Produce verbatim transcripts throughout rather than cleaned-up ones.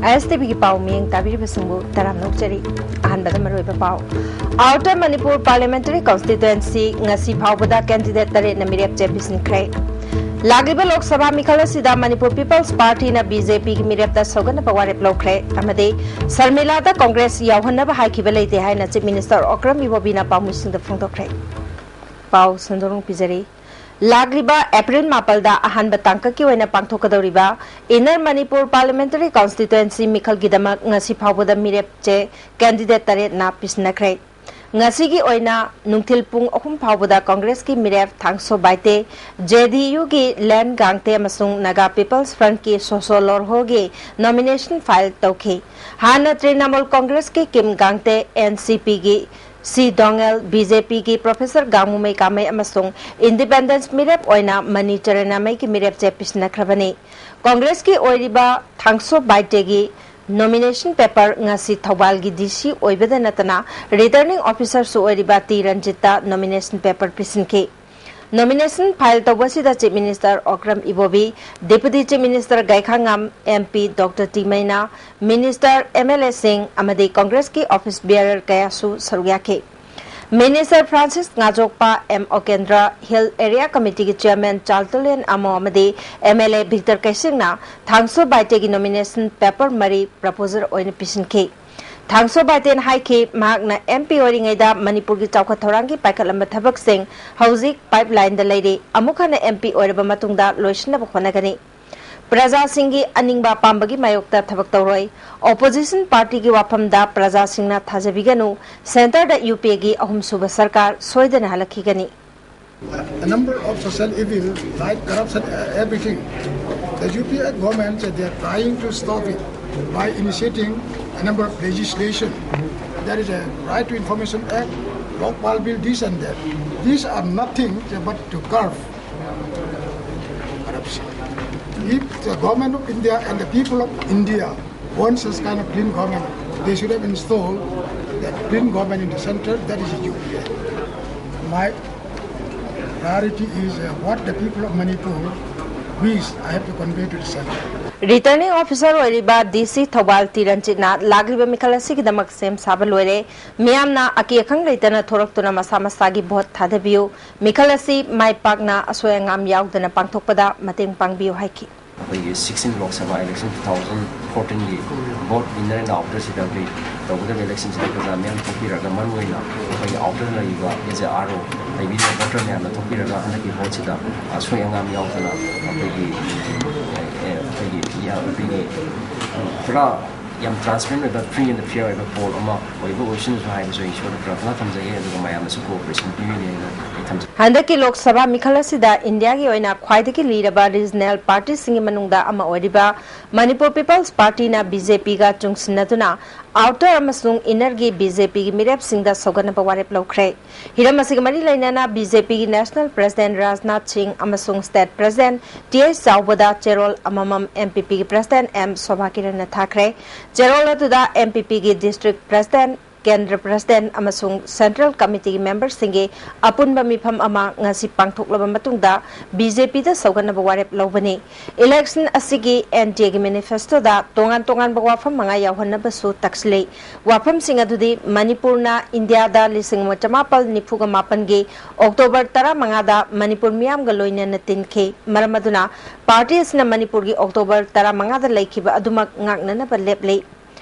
ꯑꯥꯏ ꯑꯦꯁ T ꯚꯤꯒꯤ ꯄꯥꯎ ꯃꯤꯠꯌꯦꯡ ꯇꯥꯕꯤꯔꯤꯕꯁꯤꯡꯕꯨ ꯇꯔꯥꯝꯅ ꯑꯣꯛꯆꯔꯤ꯫ ꯑꯍꯥꯟꯕꯗ ꯃꯔꯨꯑꯣꯏꯕ ꯄꯥꯎ꯫ Outer Manipur Parliamentary Constituency ꯉꯁꯤ ꯐꯥꯎꯕꯗ candidate ꯇꯔꯦꯠꯅ ꯃꯤꯔꯦꯞ ꯆꯦ ꯄꯤꯁꯤꯟꯈ꯭ꯔꯦ꯫ ꯂꯥꯛꯂꯤꯕ ꯂꯣꯛ ꯁꯚꯥ ꯃꯤꯈꯜ ꯑꯁꯤꯗ ꯃꯅꯤꯄꯨꯔ People's Partyꯅ ꯕꯤ ꯖꯦ ꯄꯤꯒꯤ ꯃꯤꯔꯦꯞꯇ ꯁꯧꯒꯠꯅꯕ ꯋꯥꯔꯦꯞ ꯂꯧꯈ꯭ꯔꯦ ꯑꯃꯗꯤ ꯁꯔꯃꯤꯂꯥꯗ ꯀꯣꯡꯒ꯭ꯔꯦꯁ ꯌꯥꯎꯍꯟꯅꯕ ꯍꯥꯏꯈꯤꯕ ꯂꯩꯇꯦ ꯍꯥꯏꯅ Chief Minister ꯑꯣꯀ꯭ꯔꯝ ꯏꯕꯣꯕꯤꯅ ꯄꯥꯎꯃꯤꯁꯤꯡꯗ ꯐꯣꯡꯗꯣꯛꯈ꯭ꯔꯦ꯫ ꯄꯥꯎ ꯁꯟꯗꯣꯛꯅ ꯄꯤꯖꯔꯤ꯫ ꯂꯥꯛꯂꯤꯕ ꯑꯦꯄ꯭ꯔꯤꯜ ꯃꯥꯄꯜꯗ ꯑꯍꯥꯟꯕ ꯇꯥꯡꯀꯛꯀꯤ ꯑꯣꯏꯅ ꯄꯥꯡꯊꯣꯛꯀꯗꯧꯔꯤꯕ Inner Manipur Parliamentary Constituency ꯃꯤꯈꯜꯒꯤꯗꯃꯛ ꯉꯁꯤ ꯐꯥꯎꯕꯗ ꯃꯤꯔꯦꯞ ꯆꯦ candidate ꯇꯔꯦꯠꯅ ꯄꯤꯁꯤꯟꯅꯈ꯭ꯔꯦ꯫ ꯉꯁꯤꯒꯤ ꯑꯣꯏꯅ ꯅꯨꯡꯊꯤꯜ ꯄꯨꯡ ꯑꯍꯨꯝ ꯐꯥꯎꯕꯗ ꯀꯣꯡꯒ꯭ꯔꯦꯁꯀꯤ ꯃꯤꯔꯦꯞ ꯊꯥꯡꯁꯣ ꯕꯥꯏꯇꯦ, ꯖꯦ ꯗꯤ ꯌꯨꯒꯤ ꯂꯦꯟ ꯒꯥꯡꯇꯦ ꯑꯃꯁꯨꯡ Naga People's Frontꯀꯤ ꯁꯣꯁꯣ ꯂꯣꯔꯍꯣꯒꯤ nomination file ꯇꯧꯈꯤ꯫ ꯍꯥꯟꯅ ꯇ꯭ꯔꯤꯅꯥꯃꯨꯜ ꯀꯣꯡꯒ꯭ꯔꯦꯁꯀꯤ ꯀꯤꯝ ꯒꯥꯡꯇꯦ, ꯑꯦꯟ ꯁꯤ ꯄꯤꯒꯤ ꯁꯤ ꯗꯣꯉꯦꯜ, ꯕꯤ ꯖꯦ ꯄꯤꯒꯤ Professor ꯒꯥꯡꯃꯨꯃꯩ ꯀꯥꯃꯩ ꯑꯃꯁꯨꯡ Independence ꯃꯤꯔꯦꯞ ꯑꯣꯏꯅ ꯃꯅꯤ ꯆꯔꯅꯥꯃꯩꯒꯤ ꯃꯤꯔꯦꯞ ꯆꯦ ꯄꯤꯁꯤꯟꯅꯈ꯭ꯔꯕꯅꯤ꯫ ꯀꯣꯡꯒ꯭ꯔꯦꯁꯀꯤ ꯑꯣꯏꯔꯤꯕ ꯊꯥꯡꯁꯣ ꯕꯥꯏꯇꯦꯒꯤ nomination paper ꯉꯁꯤ ꯊꯧꯕꯥꯜꯒꯤ ꯗꯤ ꯁꯤ ꯑꯣꯏꯕꯗ ꯅꯠꯇꯅ Returning Officerꯁꯨ ꯑꯣꯏꯔꯤꯕ ꯇꯤ ꯔꯟꯖꯤꯠꯇ nomination paper ꯄꯤꯁꯤꯟꯈꯤ꯫ Nomination file ꯇꯧꯕ ꯑꯁꯤꯗ Chief Minister Okram Ibobi, Deputy Chief Minister Gaikhangam, M P doctor T Meina, Minister, M L ꯑꯦꯁꯤꯡ ꯑꯃꯗꯤ ꯀꯣꯡꯒ꯭ꯔꯦꯁꯀꯤ office bearer ꯀꯌꯥꯁꯨ ꯁꯔꯨꯛ ꯌꯥꯈꯤ꯫ Minister ꯐ꯭ꯔꯥꯟꯁꯤꯁ ꯉꯥꯖꯣꯛꯄ, ꯑꯦꯝ ꯑꯣꯀꯦꯟꯗ꯭ꯔ, Hill Area Committeeꯒꯤ Chairman ꯆꯥꯔꯇꯂꯦꯟ ꯑꯃꯣ ꯑꯃꯗꯤ ꯑꯦꯝ ꯑꯦꯜ ꯑꯦ ꯚꯤꯛꯇꯔ ꯀꯩꯁꯤꯡꯅ ꯊꯥꯡꯁꯣ ꯕꯥꯏꯇꯦꯒꯤ nomination paper ꯃꯔꯤ proposal ꯑꯣꯏꯅ ꯄꯤꯁꯤꯟꯈꯤ꯫ ꯊꯥꯡꯁꯣ ꯕꯥꯏꯇꯦꯅ ꯍꯥꯏꯈꯤ, ꯃꯍꯥꯛꯅ ꯑꯦꯝ ꯄꯤ ꯑꯣꯏꯔꯤꯉꯩꯗ ꯃꯅꯤꯄꯨꯔꯒꯤ ꯆꯥꯎꯈꯠ ꯊꯧꯔꯥꯡꯒꯤ ꯄꯥꯏꯈꯠꯂꯝꯕ ꯊꯕꯛꯁꯤꯡ ꯍꯧꯖꯤꯛ pipeline ꯗ ꯂꯩꯔꯤ꯫ ꯑꯃꯨꯛ ꯍꯟꯅ ꯑꯦꯝ ꯄꯤ ꯑꯣꯏꯔꯕ ꯃꯇꯨꯡꯗ ꯂꯣꯏꯁꯤꯟꯅꯕ ꯍꯣꯠꯅꯒꯅꯤ꯫ ꯄ꯭ꯔꯖꯥꯁꯤꯡꯒꯤ ꯑꯅꯤꯡꯕ ꯑꯄꯥꯝꯕꯒꯤ ꯃꯥꯌꯣꯛꯇ ꯊꯕꯛ ꯇꯧꯔꯣꯏ꯫ Opposition party ꯒꯤ ꯋꯥꯐꯝꯗ ꯄ꯭ꯔꯖꯥꯁꯤꯡꯅ ꯊꯥꯖꯕꯤꯒꯅꯨ꯫ Centre ꯗ ꯌꯨ ꯄꯤ ꯑꯦꯒꯤ ꯑꯍꯨꯝꯁꯨꯕ ꯁꯔꯀꯥꯔ ꯁꯣꯏꯗꯅ ꯍꯜꯂꯛꯈꯤꯒꯅꯤ꯫ A number of social evil like corruption, uh, everything. The U P A government, uh, they are trying to stop it by initiating a number of legislation. There is a Right to Information Act, Lokpal Bill, this and that. These are nothing, uh, but to curb corruption. If the government of India and the people of India wants this kind of clean government, they should have installed that clean government in the center, that is U P A. My priority is, uh, what the people of Manipur wish, I have to convey to the center. Returning Officer ꯑꯣꯏꯔꯤꯕ D C Thoubal T ꯔꯟꯖꯤꯠꯅ ꯂꯥꯛꯂꯤꯕ ꯃꯤꯈꯜ ꯑꯁꯤꯒꯤꯗꯃꯛ ꯁꯦꯝ ꯁꯥꯕ ꯂꯣꯏꯔꯦ꯫ ꯃꯤꯌꯥꯝꯅ ꯑꯀꯤ ꯑꯈꯪ ꯂꯩꯇꯅ ꯊꯣꯔꯛꯇꯨꯅ ꯃꯁꯥ ꯃꯁꯥꯒꯤ ꯚꯣꯠ ꯊꯥꯗꯕꯤꯌꯨ꯫ ꯃꯤꯈꯜ ꯑꯁꯤ ꯃꯥꯏ ꯄꯥꯛꯅ ꯑꯁꯣꯏ ꯑꯉꯥꯝ ꯌꯥꯎꯗꯅ ꯄꯥꯡꯊꯣꯛꯄꯗ ꯃꯇꯦꯡ ꯄꯥꯡꯕꯤꯌꯨ ꯍꯥꯏꯈꯤ꯫ ꯑꯩꯈꯣꯏꯒꯤ sixteen Lok Sabha election two thousand fourteen ꯒꯤ vote winner and outer ꯁꯤꯗ ꯑꯩꯈꯣꯏ ꯇꯧꯒꯗꯕ election ꯁꯤꯗ ꯄ꯭ꯔꯖꯥ ꯃꯌꯥꯝ ꯊꯣꯛꯄꯤꯔꯒ, ꯃꯔꯨꯑꯣꯏꯅ ꯑꯩꯈꯣꯏꯒꯤ outer ꯂꯩꯔꯤꯕ as a R O ꯂꯩꯕꯤꯔꯤꯕ voter ꯃꯌꯥꯝꯅ ꯊꯣꯛꯄꯤꯔꯒ ꯍꯟꯗꯛꯀꯤ vote ꯁꯤꯗ ꯑꯁꯣꯏ ꯑꯉꯥꯝ ꯌꯥꯎꯗꯅ ꯑꯩꯈꯣꯏꯒꯤ, ꯑꯦ, ꯑꯩꯈꯣꯏꯒꯤ, ꯑꯩꯈꯣꯏꯒꯤ ꯄꯨꯔꯥ ꯌꯥꯝ transparent ꯑꯣꯏꯕ, free and fair ꯑꯣꯏꯕ poll ꯑꯃ ꯑꯣꯏꯕ ꯑꯣꯏꯁꯅꯨ ꯍꯥꯏꯕꯁꯨ ꯑꯩ ꯏꯁꯣꯔꯗ ꯄ꯭ꯔꯥꯔꯊꯅꯥ ꯊꯝꯖꯒꯦ꯫ ꯑꯗꯨꯒ ꯃꯌꯥꯝꯅꯁꯨ cooperation ꯄꯤꯕꯤꯅꯦꯅ ꯑꯩ ꯊꯝꯖꯒꯦ꯫ ꯍꯟꯗꯛꯀꯤ ꯂꯣꯛ ꯁꯚꯥ ꯃꯤꯈꯜ ꯑꯁꯤꯗ ꯏꯟꯗꯤꯌꯥꯒꯤ ꯑꯣꯏꯅ ꯈ꯭ꯋꯥꯏꯗꯒꯤ ꯂꯤꯔꯕ regional party ꯁꯤꯡꯒꯤ ꯃꯅꯨꯡꯗ ꯑꯃ ꯑꯣꯏꯔꯤꯕ ꯃꯅꯤꯄꯨꯔ People's Party ꯅ B J P ꯒ ꯆꯨꯡꯁꯤꯟꯅꯗꯨꯅ outer ꯑꯃꯁꯨꯡ inner ꯒꯤ B J P ꯒꯤ ꯃꯤꯔꯦꯞꯁꯤꯡꯗ ꯁꯧꯒꯠꯅꯕ ꯋꯥꯔꯦꯞ ꯂꯧꯈ꯭ꯔꯦ꯫ ꯍꯤꯔꯝ ꯑꯁꯤꯒ ꯃꯔꯤ ꯂꯩꯅꯅ B J P ꯒꯤ national president ꯔꯥꯖꯅꯥꯊ ꯁꯤꯡ ꯑꯃꯁꯨꯡ state president T H ꯆꯥꯎꯕꯗ ꯆꯦꯔꯣꯜ ꯑꯃꯃꯝ N P P ꯒꯤ president M ꯁꯣꯚꯥ ꯀꯤꯔꯟꯅ ꯊꯥꯈ꯭ꯔꯦ꯫ ꯆꯦꯔꯣꯜ ꯑꯗꯨꯗ N P P ꯒꯤ district president, ꯀꯦꯟꯗ꯭ꯔ president ꯑꯃꯁꯨꯡ central committee ꯒꯤ member ꯁꯤꯡꯒꯤ ꯑꯄꯨꯟꯕ ꯃꯤꯐꯝ ꯑꯃ ꯉꯁꯤ ꯄꯥꯡꯊꯣꯛꯂꯕ ꯃꯇꯨꯡꯗ B J P ꯗ ꯁꯧꯒꯠꯅꯕ ꯋꯥꯔꯦꯞ ꯂꯧꯕꯅꯤ꯫ Election ꯑꯁꯤꯒꯤ N D A ꯒꯤ manifesto ꯗ ꯇꯣꯉꯥꯟ ꯇꯣꯉꯥꯟꯕ ꯋꯥꯐꯝ ꯃꯉꯥ ꯌꯥꯎꯍꯟꯅꯕꯁꯨ ꯇꯛꯁꯤꯜꯂꯤ꯫ ꯋꯥꯐꯝꯁꯤꯡ ꯑꯗꯨꯗꯤ ꯃꯅꯤꯄꯨꯔꯅ ꯏꯟꯗꯤꯌꯥꯗ ꯂꯤꯁꯤꯡ ꯑꯃ ꯆꯃꯥꯄꯜ ꯅꯤꯐꯨꯒ ꯃꯥꯄꯟꯒꯤ October ꯇꯔꯥꯃꯉꯥꯗ ꯃꯅꯤꯄꯨꯔ ꯃꯤꯌꯥꯝꯒ ꯂꯣꯏꯅꯅ ꯇꯤꯟꯈꯤ꯫ ꯃꯔꯝ ꯑꯗꯨꯅ party ꯑꯁꯤꯅ ꯃꯅꯤꯄꯨꯔꯒꯤ October ꯇꯔꯥꯃꯉꯥꯗ ꯂꯩꯈꯤꯕ ꯑꯗꯨꯃꯛ ꯉꯥꯛꯅꯅꯕ ꯂꯦꯞꯂꯤ꯫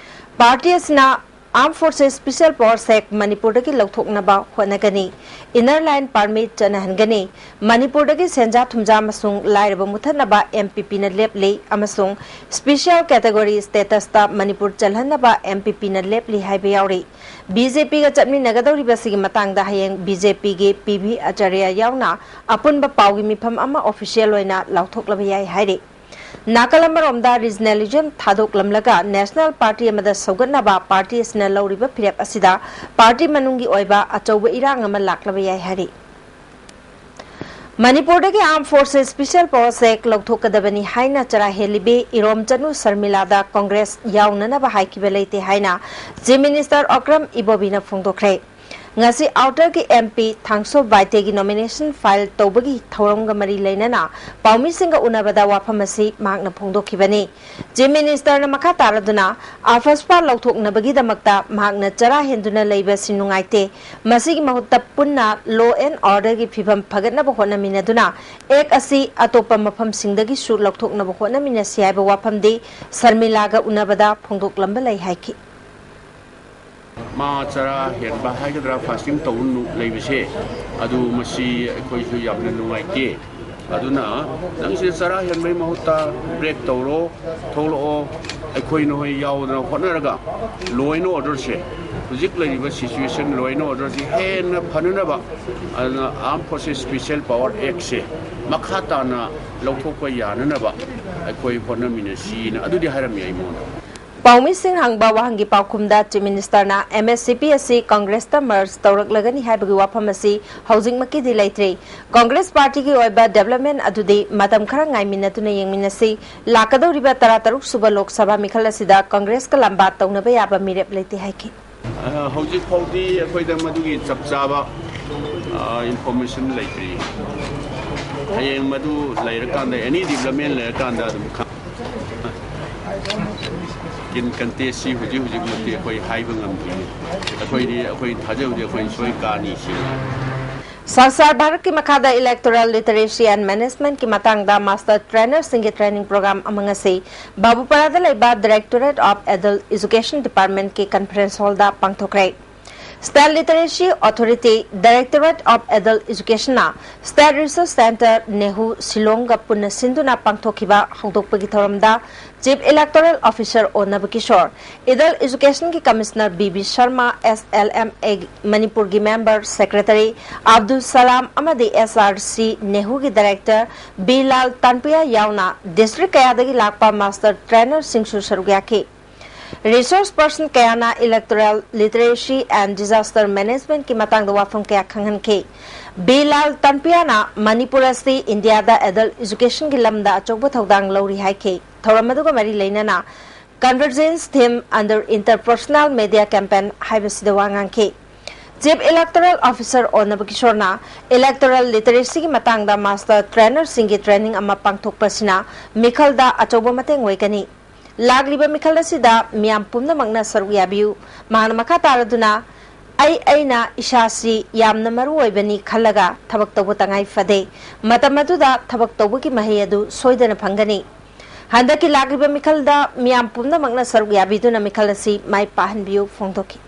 Party ꯑꯁꯤꯅ Armed Forces Special Powers Act ꯃꯅꯤꯄꯨꯔꯗꯒꯤ ꯂꯧꯊꯣꯛꯅꯕ ꯍꯣꯠꯅꯒꯅꯤ꯫ Inner Line Permit ꯆꯠꯅꯍꯟꯒꯅꯤ꯫ ꯃꯅꯤꯄꯨꯔꯗꯒꯤ ꯁꯦꯟꯖꯥ ꯊꯨꯝꯖꯥ ꯑꯃꯁꯨꯡ ꯂꯥꯏꯔꯕ ꯃꯨꯊꯠꯅꯕ M P P ꯅ ꯂꯦꯞꯂꯤ ꯑꯃꯁꯨꯡ special category status ꯇ ꯃꯅꯤꯄꯨꯔ ꯆꯜꯍꯟꯅꯕ M P P ꯅ ꯂꯦꯞꯂꯤ ꯍꯥꯏꯕ ꯌꯥꯎꯔꯤ꯫ B J P ꯒ ꯆꯠꯃꯤꯟꯅꯒꯗꯧꯔꯤꯕꯁꯤꯒꯤ ꯃꯇꯥꯡꯗ ꯍꯌꯦꯡ B J P ꯒꯤ P V Acharya ꯌꯥꯎꯅ ꯑꯄꯨꯟꯕ ꯄꯥꯎꯒꯤ ꯃꯤꯐꯝ ꯑꯃ official ꯑꯣꯏꯅ ꯂꯥꯎꯊꯣꯛꯂꯕ ꯌꯥꯏ ꯍꯥꯏꯔꯤ꯫ ꯅꯥꯀꯜ ꯑꯃꯔꯣꯝꯗ regionalism ꯊꯥꯗꯣꯛꯂꯝꯂꯒ national party ꯑꯃꯗ ꯁꯧꯒꯠꯅꯕ party ꯑꯁꯤꯅ ꯂꯧꯔꯤꯕ ꯐꯤꯔꯦꯞ ꯑꯁꯤꯗ party ꯃꯅꯨꯡꯒꯤ ꯑꯣꯏꯕ ꯑꯆꯧꯕ ꯏꯔꯥꯡ ꯑꯃ ꯂꯥꯛꯂꯕ ꯌꯥꯏ ꯍꯥꯏꯔꯤ꯫ ꯃꯅꯤꯄꯨꯔꯗꯒꯤ Armed Forces Special Powers Act ꯂꯧꯊꯣꯛꯀꯗꯕꯅꯤ ꯍꯥꯏꯅ ꯆꯔꯥ ꯍꯦꯜꯂꯤꯕꯤ ꯏꯔꯣꯝꯆꯅꯨ ꯁꯔꯃꯤꯂꯥꯗ Congress ꯌꯥꯎꯅꯅꯕ ꯍꯥꯏꯈꯤꯕ ꯂꯩꯇꯦ ꯍꯥꯏꯅ Chief Minister Okram Ibobi ꯅ ꯐꯣꯡꯗꯣꯛꯈ꯭ꯔꯦ꯫ ꯉꯁꯤ ꯑꯥꯎꯇꯔꯒꯤ ꯑꯦꯝ ꯄꯤ ꯊꯥꯡꯁꯣ ꯕꯥꯏꯇꯦꯒꯤ ꯅꯣꯃꯤꯅꯦꯁꯟ ꯐꯥꯏꯜ ꯇꯧꯕꯒꯤ ꯊꯧꯔꯝꯒ ꯃꯔꯤ ꯂꯩꯅꯅ ꯄꯥꯎꯃꯤꯁꯤꯡꯒ ꯎꯅꯕꯗ ꯋꯥꯐꯝ ꯑꯁꯤ ꯃꯍꯥꯛꯅ ꯐꯣꯡꯗꯣꯛꯈꯤꯕꯅꯤ꯫ ꯆꯤꯐ ꯃꯤꯅꯤꯁꯇꯔꯅ ꯃꯈꯥ ꯇꯥꯔꯗꯨꯅ ꯑꯐꯁꯄꯥ ꯂꯧꯊꯣꯛꯅꯕꯒꯤꯗꯃꯛꯇ ꯃꯍꯥꯛꯅ ꯆꯔꯥ ꯍꯦꯟꯗꯨꯅ ꯂꯩꯕ ꯑꯁꯤ ꯅꯨꯡꯉꯥꯏꯇꯦ꯫ ꯃꯁꯤꯒꯤ ꯃꯍꯨꯠꯇ ꯄꯨꯟꯅ ꯂꯣ ꯑꯦꯟ ꯑꯣꯔꯗꯔꯒꯤ ꯐꯤꯕꯝ ꯐꯒꯠꯅꯕ ꯍꯣꯠꯅꯃꯤꯟꯅꯗꯨꯅ ꯑꯦꯛ ꯑꯁꯤ ꯑꯇꯣꯞꯄ ꯃꯐꯝꯁꯤꯡꯗꯒꯤꯁꯨ ꯂꯧꯊꯣꯛꯅꯕ ꯍꯣꯠꯅꯃꯤꯟꯅꯁꯤ ꯍꯥꯏꯕ ꯋꯥꯐꯝꯗꯤ ꯁꯔꯃꯤꯂꯥꯒ ꯎꯅꯕꯗ ꯐꯣꯡꯗꯣꯛꯂꯝꯕ ꯂꯩ ꯍꯥꯏꯈꯤ꯫ ꯃꯥ ꯆꯔꯥ ꯍꯦꯟꯕ ꯍꯥꯏꯒꯗ꯭ꯔꯥ, ꯐꯥꯁꯇꯤꯡ ꯇꯧ ꯂꯩꯕꯁꯦ, ꯑꯗꯨ ꯃꯁꯤ ꯑꯩꯈꯣꯏꯁꯨ ꯌꯥꯝꯅ ꯅꯨꯡꯉꯥꯏꯇꯦ꯫ ꯑꯗꯨꯅ ꯅꯪꯁꯦ ꯆꯔꯥ ꯍꯦꯟꯕꯒꯤ ꯃꯍꯨꯠꯇ ꯕ꯭ꯔꯦꯛ ꯇꯧꯔꯣ, ꯊꯣꯛꯂꯛꯑꯣ꯫ ꯑꯩꯈꯣꯏ ꯅꯈꯣꯏ ꯌꯥꯎꯗꯅ ꯍꯣꯠꯅꯔꯒ ꯂꯣ ꯑꯦꯟ ꯑꯣꯔꯗꯔꯁꯦ, ꯍꯧꯖꯤꯛ ꯂꯩꯔꯤꯕ ꯁꯤꯆꯨꯋꯦꯁꯟ, ꯂꯣ ꯑꯦꯟ ꯑꯣꯔꯗꯔꯁꯤ ꯍꯦꯟꯅ ꯐꯅꯅꯕ, ꯑꯗꯨꯅ ꯑꯥꯔꯝ ꯐꯣꯔꯁꯦꯁ ꯁ꯭ꯄꯦꯁꯤꯌꯦꯜ ꯄꯋꯥꯔ ꯑꯦꯛꯁꯦ ꯃꯈꯥ ꯇꯥꯅ ꯂꯧꯊꯣꯛꯄ ꯌꯥꯅꯅꯕ ꯑꯩꯈꯣꯏ ꯍꯣꯠꯅꯃꯤꯟꯅꯁꯤꯅ ꯑꯗꯨꯗꯤ ꯍꯥꯏꯔꯝꯃꯤ ꯑꯩꯉꯣꯟꯗ꯫ ꯄꯥꯎꯃꯤꯁꯤꯡ ꯍꯪꯕ ꯋꯥꯍꯪꯒꯤ ꯄꯥꯎꯈꯨꯝꯗ ꯆꯤꯐ ꯃꯤꯅꯤꯁꯇꯔꯅ ꯑꯦꯝ ꯑꯦꯁ ꯁꯤ ꯄꯤ ꯑꯁꯤ ꯀꯪꯒ꯭ꯔꯦꯁꯇ ꯃꯔꯖ ꯇꯧꯔꯛꯂꯒꯅꯤ ꯍꯥꯏꯕꯒꯤ ꯋꯥꯐꯝ ꯑꯁꯤ ꯍꯧꯖꯤꯛꯃꯛꯀꯤꯗꯤ ꯂꯩꯇ꯭ꯔꯤ꯫ ꯀꯪꯒ꯭ꯔꯦꯁ ꯄꯥꯔꯇꯤꯒꯤ ꯑꯣꯏꯕ ꯗꯦꯕꯂꯞꯃꯦꯟ ꯑꯗꯨꯗꯤ ꯃꯇꯝ ꯈꯔ ꯉꯥꯏꯃꯤꯟꯅꯗꯨꯅ ꯌꯦꯡꯃꯤꯟꯅꯁꯤ꯫ ꯂꯥꯛꯀꯗꯧꯔꯤꯕ ꯇꯔꯥꯇꯔꯨꯛ ꯁꯨꯕ ꯂꯣꯛ ꯁꯚꯥ ꯃꯤꯈꯜ ꯑꯁꯤꯗ ꯀꯪꯒ꯭ꯔꯦꯁꯀ ꯂꯝꯕꯥ ꯇꯧꯅꯕ ꯌꯥꯕ ꯃꯤꯔꯦꯞ ꯂꯩꯇꯦ ꯍꯥꯏꯈꯤ꯫ ꯑ, ꯍꯧꯖꯤꯛ ꯐꯥꯎꯗꯤ ꯑꯩꯈꯣꯏꯗ ꯃꯗꯨꯒꯤ ꯆꯞ ꯆꯥꯕ, ꯑ, ꯏꯟꯐꯣꯔꯃꯦꯁꯟ ꯂꯩꯇ꯭ꯔꯤ꯫ ꯍꯌꯦꯡ ꯃꯗꯨ ꯂꯩꯔꯀꯥꯟꯗ, ꯑꯦꯅꯤ ꯗꯤꯕꯂꯞꯃꯦꯟ ꯂꯩꯔꯀꯥꯟꯗ ꯑꯗꯨꯝ ꯈꯪ-, ꯀꯤꯟ ꯀꯟꯇꯦꯁꯁꯤ ꯍꯧꯖꯤꯛ ꯍꯧꯖꯤꯛꯃꯛꯇꯤ ꯑꯩꯈꯣꯏ ꯍꯥꯏꯕ ꯉꯝꯗ꯭ꯔꯤ꯫ ꯑꯩꯈꯣꯏꯗꯤ, ꯑꯩꯈꯣꯏ ꯊꯥꯖꯕꯗꯤ ꯑꯩꯈꯣꯏ ꯁꯣꯏ ꯀꯥꯅꯤ ꯁꯤꯅꯤ꯫ ꯁꯪꯁꯥꯔ ꯚꯥꯔꯠꯀꯤ ꯃꯈꯥꯗ Electoral Literacy and Managementꯀꯤ ꯃꯇꯥꯡꯗ ꯃꯥꯁꯇꯔ ꯇ꯭ꯔꯦꯅꯔꯁꯤꯡꯒꯤ ꯇ꯭ꯔꯦꯅꯤꯡ ꯄ꯭ꯔꯣꯒ꯭ꯔꯥꯝ ꯑꯃ ꯉꯁꯤ ꯕꯥꯕꯨꯄꯥꯔꯥꯗ ꯂꯩꯕ Directorate of Adult Education Departmentꯀꯤ conference hallꯗ ꯄꯥꯡꯊꯣꯛꯈ꯭ꯔꯦ꯫ State Literacy Authority, Directorate of Adult Educationꯅ State Research Centre ꯅꯦꯍꯨ ꯁꯤꯂꯣꯡꯒ ꯄꯨꯟꯅ ꯁꯤꯟꯗꯨꯅ ꯄꯥꯡꯊꯣꯛꯈꯤꯕ ꯍꯧꯗꯣꯛꯄꯒꯤ ꯊꯧꯔꯝꯗ Chief Electoral Officer ꯑꯣ ꯅꯕꯀꯤꯁꯣꯔ, Adult Educationꯒꯤ Commissioner B B Sharma, S L M A ꯃꯅꯤꯄꯨꯔꯒꯤ member secretary ꯑꯕꯗꯨꯜ ꯁꯂꯥꯝ ꯑꯃꯗꯤ ꯑꯦꯁ ꯑꯥꯔ ꯁꯤ ꯅꯦꯍꯨꯒꯤ director ꯕꯤ ꯂꯥꯜ ꯇꯥꯟꯄꯤꯌꯥ ꯌꯥꯎꯅ district ꯀꯌꯥꯗꯒꯤ ꯂꯥꯛꯄ ꯃꯥꯁꯇꯔ ꯇ꯭ꯔꯦꯅꯔꯁꯤꯡꯁꯨ ꯁꯔꯨꯛ ꯌꯥꯈꯤ꯫ Resource person ꯀꯌꯥꯅ Electoral Literacy and Disaster Managementꯀꯤ ꯃꯇꯥꯡꯗ ꯋꯥꯐꯝ ꯀꯌꯥ ꯈꯪꯍꯟꯈꯤ꯫ ꯕꯤ ꯂꯥꯜ ꯇꯥꯟꯄꯤꯌꯥꯅ ꯃꯅꯤꯄꯨꯔ ꯑꯁꯤ ꯏꯟꯗꯤꯌꯥꯗ adult educationꯒꯤ ꯂꯝꯗ ꯑꯆꯧꯕ ꯊꯧꯗꯥꯡ ꯂꯧꯔꯤ ꯍꯥꯏꯈꯤ꯫ ꯊꯧꯔꯝ ꯑꯗꯨꯒ ꯃꯔꯤ ꯂꯩꯅꯅ Convergence Theme under Interpersonal Media Campaign ꯍꯥꯏꯕꯁꯤꯗ ꯋꯥ ꯉꯥꯡꯈꯤ꯫ Chief Electoral Officer ꯑꯣꯅꯕ ꯀꯤꯁꯣꯔꯅ electoral literacyꯒꯤ ꯃꯇꯥꯡꯗ master trainerꯁꯤꯡꯒꯤ training ꯑꯃ ꯄꯥꯡꯊꯣꯛꯄꯁꯤꯅ ꯃꯤꯈꯜꯗ ꯑꯆꯧꯕ ꯃꯇꯦꯡ ꯑꯣꯏꯒꯅꯤ꯫ ꯂꯥꯛꯂꯤꯕ ꯃꯤꯈꯜ ꯑꯁꯤꯗ ꯃꯤꯌꯥꯝ ꯄꯨꯝꯅꯃꯛꯅ ꯁꯔꯨꯛ ꯌꯥꯕꯤꯌꯨ꯫ ꯃꯍꯥꯛꯅ ꯃꯈꯥ ꯇꯥꯔꯗꯨꯅ, "ꯑꯩ ꯑꯩꯅ ꯏꯁꯥꯁꯤ ꯌꯥꯝꯅ ꯃꯔꯨ ꯑꯣꯏꯕꯅꯤ ꯈꯜꯂꯒ ꯊꯕꯛ ꯇꯧꯕ ꯇꯉꯥꯏ ꯐꯗꯦ꯫ ꯃꯇꯝ ꯑꯗꯨꯗ ꯊꯕꯛ ꯇꯧꯕꯒꯤ ꯃꯍꯩ ꯑꯗꯨ ꯁꯣꯏꯗꯅ ꯐꯪꯒꯅꯤ"꯫ ꯍꯟꯗꯛꯀꯤ ꯂꯥꯛꯂꯤꯕ ꯃꯤꯈꯜꯗ ꯃꯤꯌꯥꯝ ꯄꯨꯝꯅꯃꯛꯅ ꯁꯔꯨꯛ ꯌꯥꯕꯤꯗꯨꯅ ꯃꯤꯈꯜ ꯑꯁꯤ ꯃꯥꯏ ꯄꯥꯛꯍꯟꯕꯤꯌꯨ ꯐꯣꯡꯗꯣꯛꯈꯤ꯫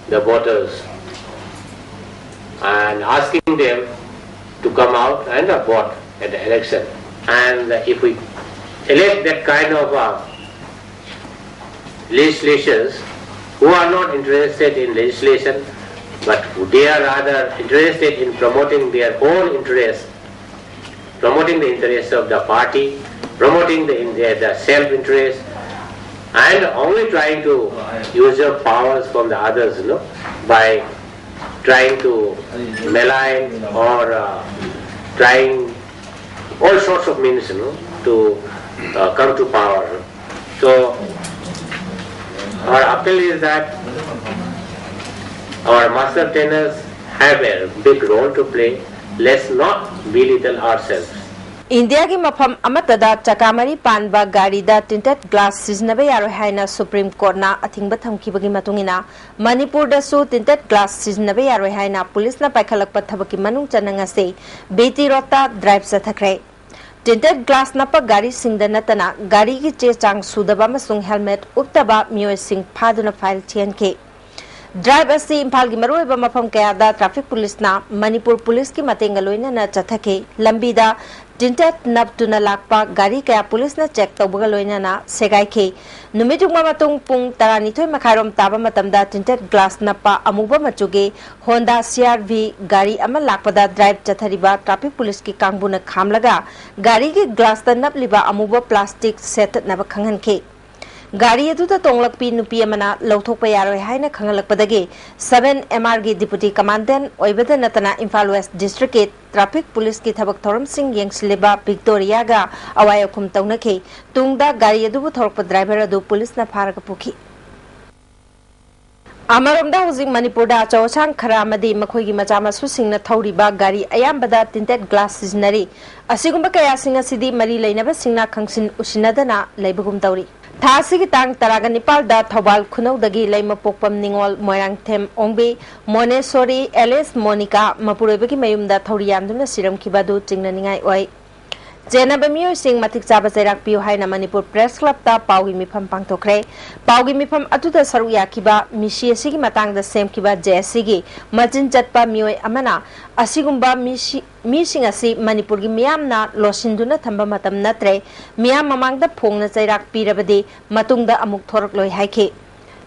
The voters and asking them to come out and vote at the election. And if we elect that kind of uh, legislatures who are not interested in legislation, but they are rather interested in promoting their own interests, promoting the interests of the party, promoting the, the self-interest, and only trying to use your powers from the others, you know, by trying to malign or uh, trying all sorts of means, you know, to uh, come to power. So our appeal is that our master trainers have a big role to play. Let's not belittle ourselves. ꯏꯟꯗꯤꯌꯥꯒꯤ ꯃꯐꯝ ꯑꯃꯠꯇꯗ ꯆꯀꯥ ꯃꯔꯤ ꯄꯥꯟꯕ ꯒꯥꯔꯤꯗ tinted glass ꯁꯤꯖꯤꯟꯅꯕ ꯌꯥꯔꯣꯏ ꯍꯥꯏꯅ Supreme Courtꯅ ꯑꯊꯤꯡꯕ ꯊꯝꯈꯤꯕꯒꯤ ꯃꯇꯨꯡ ꯏꯟꯅ, ꯃꯅꯤꯄꯨꯔꯗꯁꯨ tinted glass ꯁꯤꯖꯤꯟꯅꯕ ꯌꯥꯔꯣꯏ ꯍꯥꯏꯅ ꯄꯨꯂꯤꯁꯅ ꯄꯥꯏꯈꯠꯂꯛꯄ ꯊꯕꯛꯀꯤ ꯃꯅꯨꯡ ꯆꯟꯅ ꯉꯁꯤ ꯕꯤ ꯇꯤ ꯔꯣꯗꯇ drive ꯆꯠꯊꯈ꯭ꯔꯦ꯫ Tinted glass ꯅꯞꯄ ꯒꯥꯔꯤꯁꯤꯡꯗ ꯅꯠꯇꯅ ꯒꯥꯔꯤꯒꯤ ꯆꯦ ꯆꯥꯡ ꯁꯨꯗꯕ ꯑꯃꯁꯨꯡ helmet ꯎꯞꯇꯕ ꯃꯤꯑꯣꯏꯁꯤꯡ ꯐꯥꯗꯨꯅ fine ꯊꯤꯍꯟꯈꯤ꯫ Drive ꯑꯁꯤ ꯏꯝꯐꯥꯜꯒꯤ ꯃꯔꯨꯑꯣꯏꯕ ꯃꯐꯝ ꯀꯌꯥꯗ traffic ꯄꯨꯂꯤꯁꯅ ꯃꯅꯤꯄꯨꯔ ꯄꯨꯂꯤꯁꯀꯤ ꯃꯇꯦꯡꯒ ꯂꯣꯏꯅꯅ ꯆꯠꯊꯈꯤ꯫ ꯂꯝꯕꯤꯗ tinted ꯅꯞꯇꯨꯅ ꯂꯥꯛꯄ ꯒꯥꯔꯤ ꯀꯌꯥ ꯄꯨꯂꯤꯁꯅ check ꯇꯧꯕꯒ ꯂꯣꯏꯅꯅ ꯁꯦꯒꯥꯏꯈꯤ꯫ ꯅꯨꯃꯤꯠ ꯌꯨꯡꯕ ꯃꯇꯨꯡ ꯄꯨꯡ ꯇꯔꯥꯅꯤꯊꯣꯏ ꯃꯈꯥꯏꯔꯣꯝ ꯇꯥꯕ ꯃꯇꯝꯗ tinted glass ꯅꯞꯄ ꯑꯃꯨꯕ ꯃꯆꯨꯒꯤ Honda C R V ꯒꯥꯔꯤ ꯑꯃ ꯂꯥꯛꯄꯗ drive ꯆꯠꯊꯔꯤꯕ traffic ꯄꯨꯂꯤꯁꯀꯤ ꯀꯥꯡꯕꯨꯅ ꯈꯥꯝꯂꯒ ꯒꯥꯔꯤꯒꯤ glassꯇ ꯅꯞꯂꯤꯕ ꯑꯃꯨꯕ plastic ꯁꯦꯠꯇꯠꯅꯕ ꯈꯪꯍꯟꯈꯤ꯫ ꯒꯥꯔꯤ ꯑꯗꯨꯗ ꯇꯣꯡꯂꯛꯄꯤ ꯅꯨꯄꯤ ꯑꯃꯅ ꯂꯧꯊꯣꯛꯄ ꯌꯥꯔꯣꯏ ꯍꯥꯏꯅ ꯈꯪꯍꯜꯂꯛꯄꯗꯒꯤ seven M R ꯒꯤ deputy commandant ꯑꯣꯏꯕꯗ ꯅꯠꯇꯅ ꯏꯝꯐꯥꯜ West Districtꯀꯤ traffic ꯄꯨꯂꯤꯁꯀꯤ ꯊꯕꯛ ꯊꯧꯔꯝꯁꯤꯡ ꯌꯦꯡꯁꯤꯜꯂꯤꯕ ꯚꯤꯛꯇꯣꯔꯤꯌꯥꯒ ꯑꯋꯥꯏ ꯑꯈꯨꯝ ꯇꯧꯅꯈꯤ꯫ ꯇꯨꯡꯗ ꯒꯥꯔꯤ ꯑꯗꯨꯕꯨ ꯊꯧꯔꯛꯄ driver ꯑꯗꯨ ꯄꯨꯂꯤꯁꯅ ꯐꯥꯔꯒ ꯄꯨꯈꯤ꯫ ꯑꯃꯔꯣꯝꯗ, ꯍꯧꯖꯤꯛ ꯃꯅꯤꯄꯨꯔꯗ ꯑꯆꯧ ꯑꯁꯥꯡ ꯈꯔ ꯑꯃꯗꯤ ꯃꯈꯣꯏꯒꯤ ꯃꯆꯥ ꯃꯁꯨꯁꯤꯡꯅ ꯊꯧꯔꯤꯕ ꯒꯥꯔꯤ ꯑꯌꯥꯝꯕꯗ tinted glass ꯁꯤꯖꯤꯟꯅꯔꯤ꯫ ꯑꯁꯤꯒꯨꯝꯕ ꯀꯌꯥꯁꯤꯡ ꯑꯁꯤꯗꯤ ꯃꯔꯤ ꯂꯩꯅꯕꯁꯤꯡꯅ ꯈꯪꯁꯤꯟ ꯎꯁꯤꯟꯅꯗꯅ ꯂꯩꯕꯒꯨꯝ ꯇꯧꯔꯤ꯫ ꯊꯥ ꯑꯁꯤꯒꯤ ꯇꯥꯡ ꯇꯔꯥꯒ ꯅꯤꯄꯥꯜꯗ ꯊꯧꯕꯥꯜ ꯈꯨꯅꯧꯗꯒꯤ ꯂꯩꯃꯄꯣꯛꯄꯝ ꯅꯤꯉꯣꯜ, ꯃꯣꯏꯔꯥꯡꯊꯦꯝ ꯑꯣꯡꯕꯤ, ꯃꯣꯅꯦꯁꯣꯔꯤ, ꯑꯦꯂꯤꯁ, ꯃꯣꯅꯤꯀꯥ ꯃꯄꯨꯔꯣꯏꯕꯒꯤ ꯃꯌꯨꯝꯗ ꯊꯧꯔꯤ ꯌꯥꯟꯗꯨꯅ ꯁꯤꯔꯝꯈꯤꯕ ꯑꯗꯨ ꯆꯤꯡꯅꯅꯤꯡꯉꯥꯏ ꯑꯣꯏ꯫ ꯆꯦꯟꯅꯕ ꯃꯤꯑꯣꯏꯁꯤꯡ ꯃꯇꯤꯛ ꯆꯥꯕ ꯆꯩꯔꯥꯛ ꯄꯤꯌꯨ ꯍꯥꯏꯅ ꯃꯅꯤꯄꯨꯔ ꯄ꯭ꯔꯦꯁ ꯀ꯭ꯂꯕꯇ ꯄꯥꯎꯒꯤ ꯃꯤꯐꯝ ꯄꯥꯡꯊꯣꯛꯈ꯭ꯔꯦ꯫ ꯄꯥꯎꯒꯤ ꯃꯤꯐꯝ ꯑꯗꯨꯗ ꯁꯔꯨꯛ ꯌꯥꯈꯤꯕ ꯃꯤꯁꯤ ꯑꯁꯤꯒꯤ ꯃꯇꯥꯡꯗ ꯁꯦꯝꯈꯤꯕ ꯖꯦ ꯑꯦꯁ ꯁꯤꯒꯤ ꯃꯆꯤꯟ ꯆꯠꯄ ꯃꯤꯑꯣꯏ ꯑꯃꯅ, ꯑꯁꯤꯒꯨꯝꯕ ꯃꯤꯁꯤ-, ꯃꯤꯁꯤꯡ ꯑꯁꯤ ꯃꯅꯤꯄꯨꯔꯒꯤ ꯃꯤꯌꯥꯝꯅ ꯂꯣꯠꯁꯤꯟꯗꯨꯅ ꯊꯝꯕ ꯃꯇꯝ ꯅꯠꯇ꯭ꯔꯦ, ꯃꯤꯌꯥꯝ ꯃꯃꯥꯡꯗ ꯐꯣꯡꯅ ꯆꯩꯔꯥꯛ ꯄꯤꯔꯕꯗꯤ ꯃꯇꯨꯡꯗ ꯑꯃꯨꯛ ꯊꯣꯔꯛꯂꯣꯏ ꯍꯥꯏꯈꯤ꯫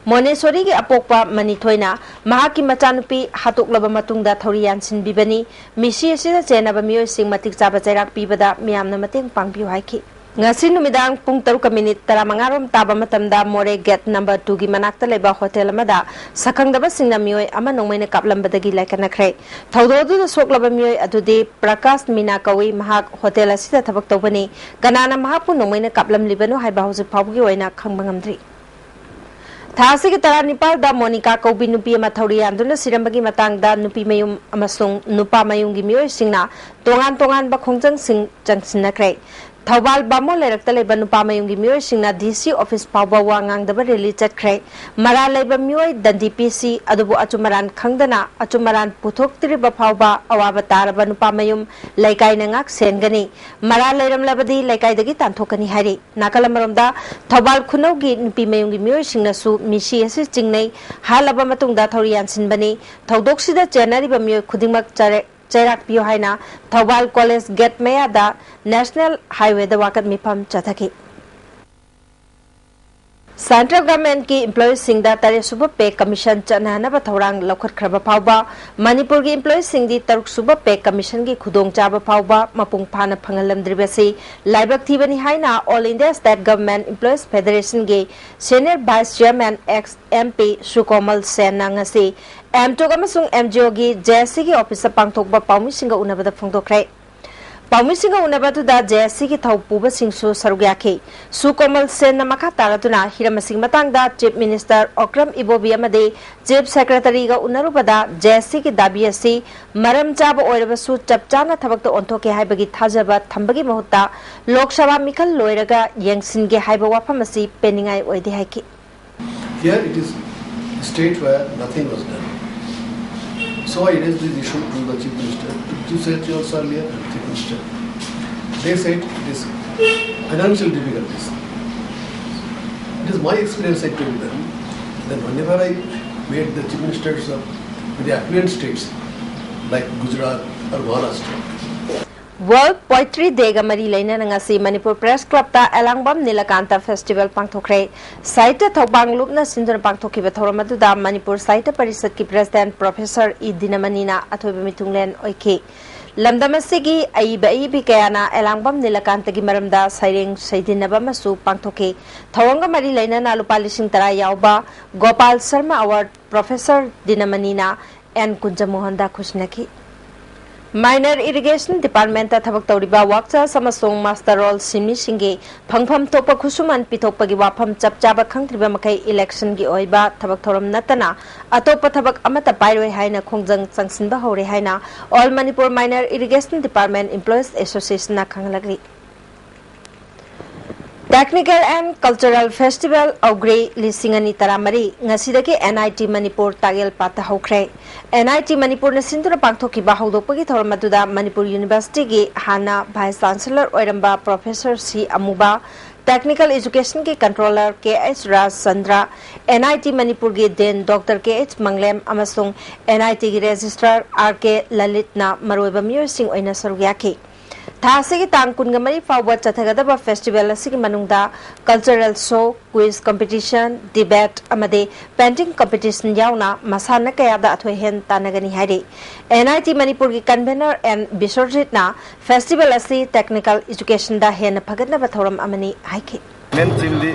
ꯃꯣꯅꯦꯁꯣꯔꯤꯒꯤ ꯑꯄꯣꯛꯄ ꯃꯅꯤꯊꯣꯏꯅ ꯃꯍꯥꯛꯀꯤ ꯃꯆꯥꯅꯨꯄꯤ ꯍꯥꯠꯇꯣꯛꯂꯕ ꯃꯇꯨꯡꯗ ꯊꯧꯔꯤ ꯌꯥꯟꯁꯤꯟꯕꯤꯕꯅꯤ꯫ ꯃꯤꯁꯤ ꯑꯁꯤꯗ ꯆꯦꯟꯅꯕ ꯃꯤꯑꯣꯏꯁꯤꯡ ꯃꯇꯤꯛ ꯆꯥꯕ ꯆꯩꯔꯥꯛ ꯄꯤꯕꯗ ꯃꯤꯌꯥꯝꯅ ꯃꯇꯦꯡ ꯄꯥꯡꯕꯤꯌꯨ ꯍꯥꯏꯈꯤ꯫ ꯉꯁꯤ ꯅꯨꯃꯤꯗꯥꯡ ꯄꯨꯡ ꯇꯔꯨꯛꯀ ꯃꯤꯅꯤꯠ ꯇꯔꯥꯃꯉꯥ ꯔꯣꯝ ꯇꯥꯕ ꯃꯇꯝꯗ ꯃꯣꯔꯦ ꯒꯦꯠ ꯅꯝꯕꯔ ꯇꯨꯒꯤ ꯃꯅꯥꯛꯇ ꯂꯩꯕ ꯍꯣꯇꯦꯜ ꯑꯃꯗ ꯁꯛꯈꯪꯗꯕꯁꯤꯡꯅ ꯃꯤꯑꯣꯏ ꯑꯃ ꯅꯣꯡꯃꯩꯅ ꯀꯥꯞꯂꯝꯕꯗꯒꯤ ꯂꯥꯏꯀꯠꯅꯈ꯭ꯔꯦ꯫ ꯊꯧꯗꯣꯛ ꯑꯗꯨꯗ ꯁꯣꯛꯂꯕ ꯃꯤꯑꯣꯏ ꯑꯗꯨꯗꯤ ꯄ꯭ꯔꯀꯥꯁ ꯃꯤꯅꯥ ꯀꯧꯏ꯫ ꯃꯍꯥꯛ ꯍꯣꯇꯦꯜ ꯑꯁꯤꯗ ꯊꯕꯛ ꯇꯧꯕꯅꯤ꯫ ꯀꯅꯥꯅ ꯃꯍꯥꯛꯄꯨ ꯅꯣꯡꯃꯩꯅ ꯀꯥꯞꯂꯝꯂꯤꯕꯅꯣ ꯍꯥꯏꯕ ꯍꯧꯖꯤꯛ ꯐꯥꯎꯕꯒꯤ ꯑꯣꯏꯅ ꯈꯪꯕ ꯉꯝꯗ꯭ꯔꯤ꯫ ꯊꯥ ꯑꯁꯤꯒꯤ ꯇꯔꯥꯅꯤꯄꯥꯜꯗ ꯃꯣꯅꯤꯀꯥ ꯀꯧꯕꯤ ꯅꯨꯄꯤ ꯑꯃ ꯊꯧꯔꯤ ꯌꯥꯟꯗꯨꯅ ꯁꯤꯔꯝꯕꯒꯤ ꯃꯇꯥꯡꯗ ꯅꯨꯄꯤ ꯃꯌꯨꯝ ꯑꯃꯁꯨꯡ ꯅꯨꯄꯥ ꯃꯌꯨꯝꯒꯤ ꯃꯤꯑꯣꯏꯁꯤꯡꯅ ꯇꯣꯉꯥꯟ ꯇꯣꯉꯥꯟꯕ ꯈꯣꯡꯖꯪꯁꯤꯡ ꯆꯪꯁꯤꯟꯅꯈ꯭ꯔꯦ꯫ ꯊꯧꯕꯥꯜ ꯕꯥꯃꯣꯟ ꯂꯩꯔꯛꯇ ꯂꯩꯕ ꯅꯨꯄꯥ ꯃꯌꯨꯝꯒꯤ ꯃꯤꯑꯣꯏꯁꯤꯡꯅ ꯗꯤ ꯁꯤ ꯑꯣꯐꯤꯁ ꯐꯥꯎꯕ ꯋꯥ ꯉꯥꯡꯗꯕ ꯔꯦꯂꯤ ꯆꯠꯈ꯭ꯔꯦ꯫ ꯃꯔꯥꯜ ꯂꯩꯕ ꯃꯤꯑꯣꯏ ꯗꯟꯗꯤ ꯄꯤꯁꯤ, ꯑꯗꯨꯕꯨ ꯑꯆꯨꯝ ꯑꯔꯥꯟ ꯈꯪꯗꯅ ꯑꯆꯨꯝ ꯑꯔꯥꯟ ꯄꯨꯊꯣꯛꯇ꯭ꯔꯤꯕ ꯐꯥꯎꯕ ꯑꯋꯥꯕ ꯇꯥꯔꯕ ꯅꯨꯄꯥ ꯃꯌꯨꯝ ꯂꯩꯀꯥꯏꯅ ꯉꯥꯛ ꯁꯦꯟꯒꯅꯤ꯫ ꯃꯔꯥꯜ ꯂꯩꯔꯝꯂꯕꯗꯤ ꯂꯩꯀꯥꯏꯗꯒꯤ ꯇꯥꯟꯊꯣꯛꯀꯅꯤ ꯍꯥꯏꯔꯤ꯫ ꯅꯥꯀꯜ ꯑꯃꯔꯣꯝꯗ, ꯊꯧꯕꯥꯜ ꯈꯨꯅꯧꯒꯤ ꯅꯨꯄꯤ ꯃꯌꯨꯝꯒꯤ ꯃꯤꯑꯣꯏꯁꯤꯡꯅꯁꯨ ꯃꯤꯁꯤ ꯑꯁꯤ ꯆꯤꯡꯅꯩ꯫ ꯍꯥꯠꯂꯕ ꯃꯇꯨꯡꯗ ꯊꯧꯔꯤ ꯌꯥꯟꯁꯤꯟꯕꯅꯤ꯫ ꯊꯧꯗꯣꯛꯁꯤꯗ ꯆꯦꯟꯅꯔꯤꯕ ꯃꯤꯑꯣꯏ ꯈꯨꯗꯤꯡꯃꯛ ꯆꯔꯦ-, ꯆꯩꯔꯥꯛ ꯄꯤꯌꯨ ꯍꯥꯏꯅ ꯊꯧꯕꯥꯜ ꯀꯣꯂꯦꯖ ꯒꯦꯠ ꯃꯌꯥꯗ ꯅꯦꯁꯅꯦꯜ ꯍꯥꯏꯋꯦꯗ ꯋꯥꯀꯠ ꯃꯤꯐꯝ ꯆꯠꯊꯈꯤ꯫ ꯁꯦꯟꯇ꯭ꯔꯦꯜ ꯒꯚꯔꯟꯃꯦꯟꯠꯀꯤ ꯏꯝꯄ꯭ꯂꯣꯌꯤꯁꯁꯤꯡꯗ ꯇꯔꯦꯠ ꯁꯨꯕ ꯄꯦ ꯀꯃꯤꯁꯟ ꯆꯠꯅꯍꯟꯅꯕ ꯊꯧꯔꯥꯡ ꯂꯧꯈꯠꯈ꯭ꯔꯕ ꯐꯥꯎꯕ ꯃꯅꯤꯄꯨꯔꯒꯤ ꯏꯝꯄ꯭ꯂꯣꯌꯤꯁꯁꯤꯡꯗꯤ ꯇꯔꯨꯛ ꯁꯨꯕ ꯄꯦ ꯀꯃꯤꯁꯟꯒꯤ ꯈꯨꯗꯣꯡꯆꯥꯕ ꯐꯥꯎꯕ ꯃꯄꯨꯡ ꯐꯥꯅ ꯐꯪꯍꯜꯂꯝꯗ꯭ꯔꯤꯕꯁꯤ ꯂꯥꯏꯕꯛ ꯊꯤꯕꯅꯤ ꯍꯥꯏꯅ all India state government employees ꯐꯦꯗꯔꯦꯁꯟꯒꯤ senior vice chairman ex M P Sukomal ꯁꯦꯟꯅ ꯉꯁꯤ ꯑꯦꯝꯇꯣꯛ ꯑꯃꯁꯨꯡ ꯑꯦꯝ ꯖꯤ ꯑꯣꯒꯤ ꯖꯦ ꯑꯦꯁ ꯁꯤꯒꯤ ꯑꯣꯐꯤꯁꯇ ꯄꯥꯡꯊꯣꯛꯄ ꯄꯥꯎꯃꯤꯁꯤꯡꯒ ꯎꯅꯕꯗ ꯐꯣꯡꯗꯣꯛꯈ꯭ꯔꯦ꯫ ꯄꯥꯎꯃꯤꯁꯤꯡꯒ ꯎꯅꯕꯗꯨꯗ ꯖꯦ ꯑꯦꯁ ꯁꯤꯒꯤ ꯊꯧ ꯄꯨꯕꯁꯤꯡꯁꯨ ꯁꯔꯨꯛ ꯌꯥꯈꯤ꯫ ꯁꯨ ꯀꯣꯃꯜ ꯁꯦꯟꯅ ꯃꯈꯥ ꯇꯥꯔꯗꯨꯅ ꯍꯤꯔꯝ ꯑꯁꯤꯒꯤ ꯃꯇꯥꯡꯗ ꯆꯤꯐ ꯃꯤꯅꯤꯁꯇꯔ ꯑꯣꯀ꯭ꯔꯝ ꯏꯕꯣꯕꯤ ꯑꯃꯗꯤ ꯆꯤꯐ ꯁꯦꯀ꯭ꯔꯦꯇꯔꯤꯒ ꯎꯅꯔꯨꯕꯗ ꯖꯦ ꯑꯦꯁ ꯁꯤꯒꯤ ꯗꯥꯕꯤ ꯑꯁꯤ ꯃꯔꯝ ꯆꯥꯕ ꯑꯣꯏꯔꯕꯁꯨ ꯆꯞ ꯆꯥꯅ ꯊꯕꯛꯇ ꯑꯣꯟꯊꯣꯛꯀꯦ ꯍꯥꯏꯕꯒꯤ ꯊꯥꯖꯕ ꯊꯝꯕꯒꯤ ꯃꯍꯨꯠꯇ ꯂꯣꯛ ꯁꯚꯥ ꯃꯤꯈꯜ ꯂꯣꯏꯔꯒ ꯌꯦꯡꯁꯤꯟꯒꯦ ꯍꯥꯏꯕ ꯋꯥꯐꯝ ꯑꯁꯤ ꯄꯦꯟꯅꯤꯡꯉꯥꯏ ꯑꯣꯏꯗꯦ ꯍꯥꯏꯈꯤ꯫ Here it is state where nothing was done. So I raised this issue to the Chief Minister, to Chief Secretary also earlier and Chief Minister. They said it is financial difficulties. It is my experience, I told them, that whenever I made the Chief Ministers of the affluent states like Gujarat or Maharashtra, World Poetry Day ꯒ ꯃꯔꯤ ꯂꯩꯅꯅ ꯉꯁꯤ Manipur press ꯀ꯭ꯂꯕꯇ ꯑꯦꯂꯥꯡꯕꯝ Nilakanta festival ꯄꯥꯡꯊꯣꯛꯈ꯭ꯔꯦ꯫ ꯁꯥꯍꯤꯇ꯭ꯌ ꯊꯧꯕꯥꯡ ꯂꯨꯞꯅ ꯁꯤꯟꯗꯨꯅ ꯄꯥꯡꯊꯣꯛꯈꯤꯕ ꯊꯧꯔꯝ ꯑꯗꯨꯗ ꯃꯅꯤꯄꯨꯔ ꯁꯥꯍꯤꯇ꯭ꯌ ꯄꯔꯤꯁꯠꯀꯤ president professor E ꯗꯤꯅꯃꯅꯤꯅ ꯑꯊꯣꯏꯕ ꯃꯤꯊꯨꯡꯂꯦꯟ ꯑꯣꯏꯈꯤ꯫ ꯂꯝꯗꯝ ꯑꯁꯤꯒꯤ ꯑꯏꯕ ꯑꯏꯕꯤ ꯀꯌꯥꯅ ꯑꯦꯂꯥꯡꯕꯝ ꯅꯤꯂꯀꯥꯟꯇꯒꯤ ꯃꯔꯝꯗ ꯁꯩꯔꯦꯡ ꯁꯩꯗꯤꯟꯅꯕ ꯑꯃꯁꯨ ꯄꯥꯡꯊꯣꯛꯈꯤ꯫ ꯊꯧꯔꯝꯒ ꯃꯔꯤ ꯂꯩꯅꯅ ꯂꯨꯄꯥ ꯂꯤꯁꯤꯡ ꯇꯔꯥ ꯌꯥꯎꯕ ꯒꯣꯄꯥꯜ ꯁꯔꯃ ꯑꯦꯋꯥꯔꯗ ꯄ꯭ꯔꯣꯐꯦꯁꯔ ꯗꯤꯅꯃꯅꯤꯅ ꯑꯦꯟ ꯀꯨꯟꯖꯃꯣꯍꯟꯗ ꯈꯨꯠꯁꯤꯟꯅꯈꯤ꯫ ꯃꯥꯏꯅꯔ ꯏꯔꯤꯒꯦꯁꯟ ꯗꯤꯄꯥꯔꯠꯃꯦꯟꯠꯇ ꯊꯕꯛ ꯇꯧꯔꯤꯕ ꯋꯥꯛꯆꯔꯁ ꯑꯃꯁꯨꯡ ꯃꯥꯁꯇꯔ ꯔꯣꯜ ꯁꯤꯟꯃꯤꯁꯤꯡꯒꯤ ꯐꯪꯐꯝ ꯊꯣꯛꯄ ꯈꯨꯠꯁꯨꯃꯟ ꯄꯤꯊꯣꯛꯄꯒꯤ ꯋꯥꯐꯝ ꯆꯞ ꯆꯥꯕ ꯈꯪꯗ꯭ꯔꯤꯕ ꯃꯈꯩ ꯏꯂꯦꯛꯁꯟꯒꯤ ꯑꯣꯏꯕ ꯊꯕꯛ ꯊꯧꯔꯝ ꯅꯠꯇꯅ ꯑꯇꯣꯞꯄ ꯊꯕꯛ ꯑꯃꯠꯇ ꯄꯥꯏꯔꯣꯏ ꯍꯥꯏꯅ ꯈꯣꯡꯖꯪ ꯆꯪꯁꯤꯟꯕ ꯍꯧꯔꯦ ꯍꯥꯏꯅ All Manipur Minor Irrigation Department Employees Associationꯅ ꯈꯪꯍꯜꯂꯛꯂꯤ꯫ Technical and Cultural Festival ꯑꯧꯒ꯭ꯔꯦ ꯂꯤꯁꯤꯡ ꯑꯅꯤ ꯇꯔꯥꯃꯔꯤ ꯉꯁꯤꯗꯒꯤ ꯑꯦꯟ ꯑꯥꯏ ꯇꯤ ꯃꯅꯤꯄꯨꯔ ꯇꯥꯛꯌꯦꯜ ꯄꯥꯠꯇ ꯍꯧꯈ꯭ꯔꯦ꯫ ꯑꯦꯟ ꯑꯥꯏ ꯇꯤ ꯃꯅꯤꯄꯨꯔꯅ ꯁꯤꯟꯗꯨꯅ ꯄꯥꯡꯊꯣꯛꯈꯤꯕ ꯍꯧꯗꯣꯛꯄꯒꯤ ꯊꯧꯔꯝ ꯑꯗꯨꯗ ꯃꯅꯤꯄꯨꯔ ꯌꯨꯅꯤꯚꯔꯁꯤꯇꯤꯒꯤ ꯍꯥꯟꯅ ꯚꯥꯏꯁ ꯆꯥꯟꯁꯦꯂꯔ ꯑꯣꯏꯔꯝꯕ ꯄ꯭ꯔꯣꯐꯦꯁꯔ ꯁꯤ ꯑꯃꯨꯕ, ꯇꯦꯛꯅꯤꯀꯦꯜ ꯏꯖꯨꯀꯦꯁꯟꯒꯤ controller K H Rajchandra, N I T ꯃꯅꯤꯄꯨꯔꯒꯤ ꯗꯤꯟ ꯗꯣꯛꯇꯔ ꯀꯦ ꯑꯩꯆ ꯃꯪꯂꯦꯝ ꯑꯃꯁꯨꯡ ꯑꯦꯟ ꯑꯥꯏ ꯇꯤꯒꯤ ꯔꯦꯖꯤꯁꯇ꯭ꯔꯥꯔ ꯑꯥꯔ ꯀꯦ ꯂꯂꯤꯠꯅ ꯃꯔꯨꯑꯣꯏꯕ ꯃꯤꯑꯣꯏꯁꯤꯡ ꯑꯣꯏꯅ ꯁꯔꯨꯛ ꯌꯥꯈꯤ꯫ ꯊꯥ ꯑꯁꯤꯒꯤ ꯇꯥꯡ ꯀꯨꯟꯃꯔꯤ ꯐꯥꯎꯕ ꯆꯠꯊꯒꯗꯕ ꯐꯦꯁꯇꯤꯚꯦꯜ ꯑꯁꯤꯒꯤ ꯃꯅꯨꯡꯗ ꯀꯜꯆꯔꯦꯜ ꯁꯣ, ꯀ꯭ꯋꯤꯖ ꯀꯝꯄꯤꯇꯤꯁꯟ, ꯗꯤꯕꯦꯠ ꯑꯃꯗꯤ ꯄꯦꯟꯇꯤꯡ ꯀꯝꯄꯤꯇꯤꯁꯟ ꯌꯥꯎꯅ ꯃꯁꯥꯟꯅ ꯀꯌꯥꯗ ꯑꯊꯣꯏ ꯑꯍꯦꯟ ꯇꯥꯟꯅꯒꯅꯤ ꯍꯥꯏꯔꯤ꯫ ꯑꯦꯟ ꯑꯥꯏ ꯇꯤ ꯃꯅꯤꯄꯨꯔꯒꯤ ꯀꯟꯚꯦꯅꯔ ꯑꯦꯟ ꯕꯤꯁ꯭ꯋꯖꯤꯠꯅ ꯐꯦꯁꯇꯤꯚꯦꯜ ꯑꯁꯤ ꯇꯦꯛꯅꯤꯀꯦꯜ ꯏꯖꯨꯀꯦꯁꯟꯗ ꯍꯦꯟꯅ ꯐꯒꯠꯅꯕ ꯊꯧꯔꯝ ꯑꯃꯅꯤ ꯍꯥꯏꯈꯤ꯫ Main theme the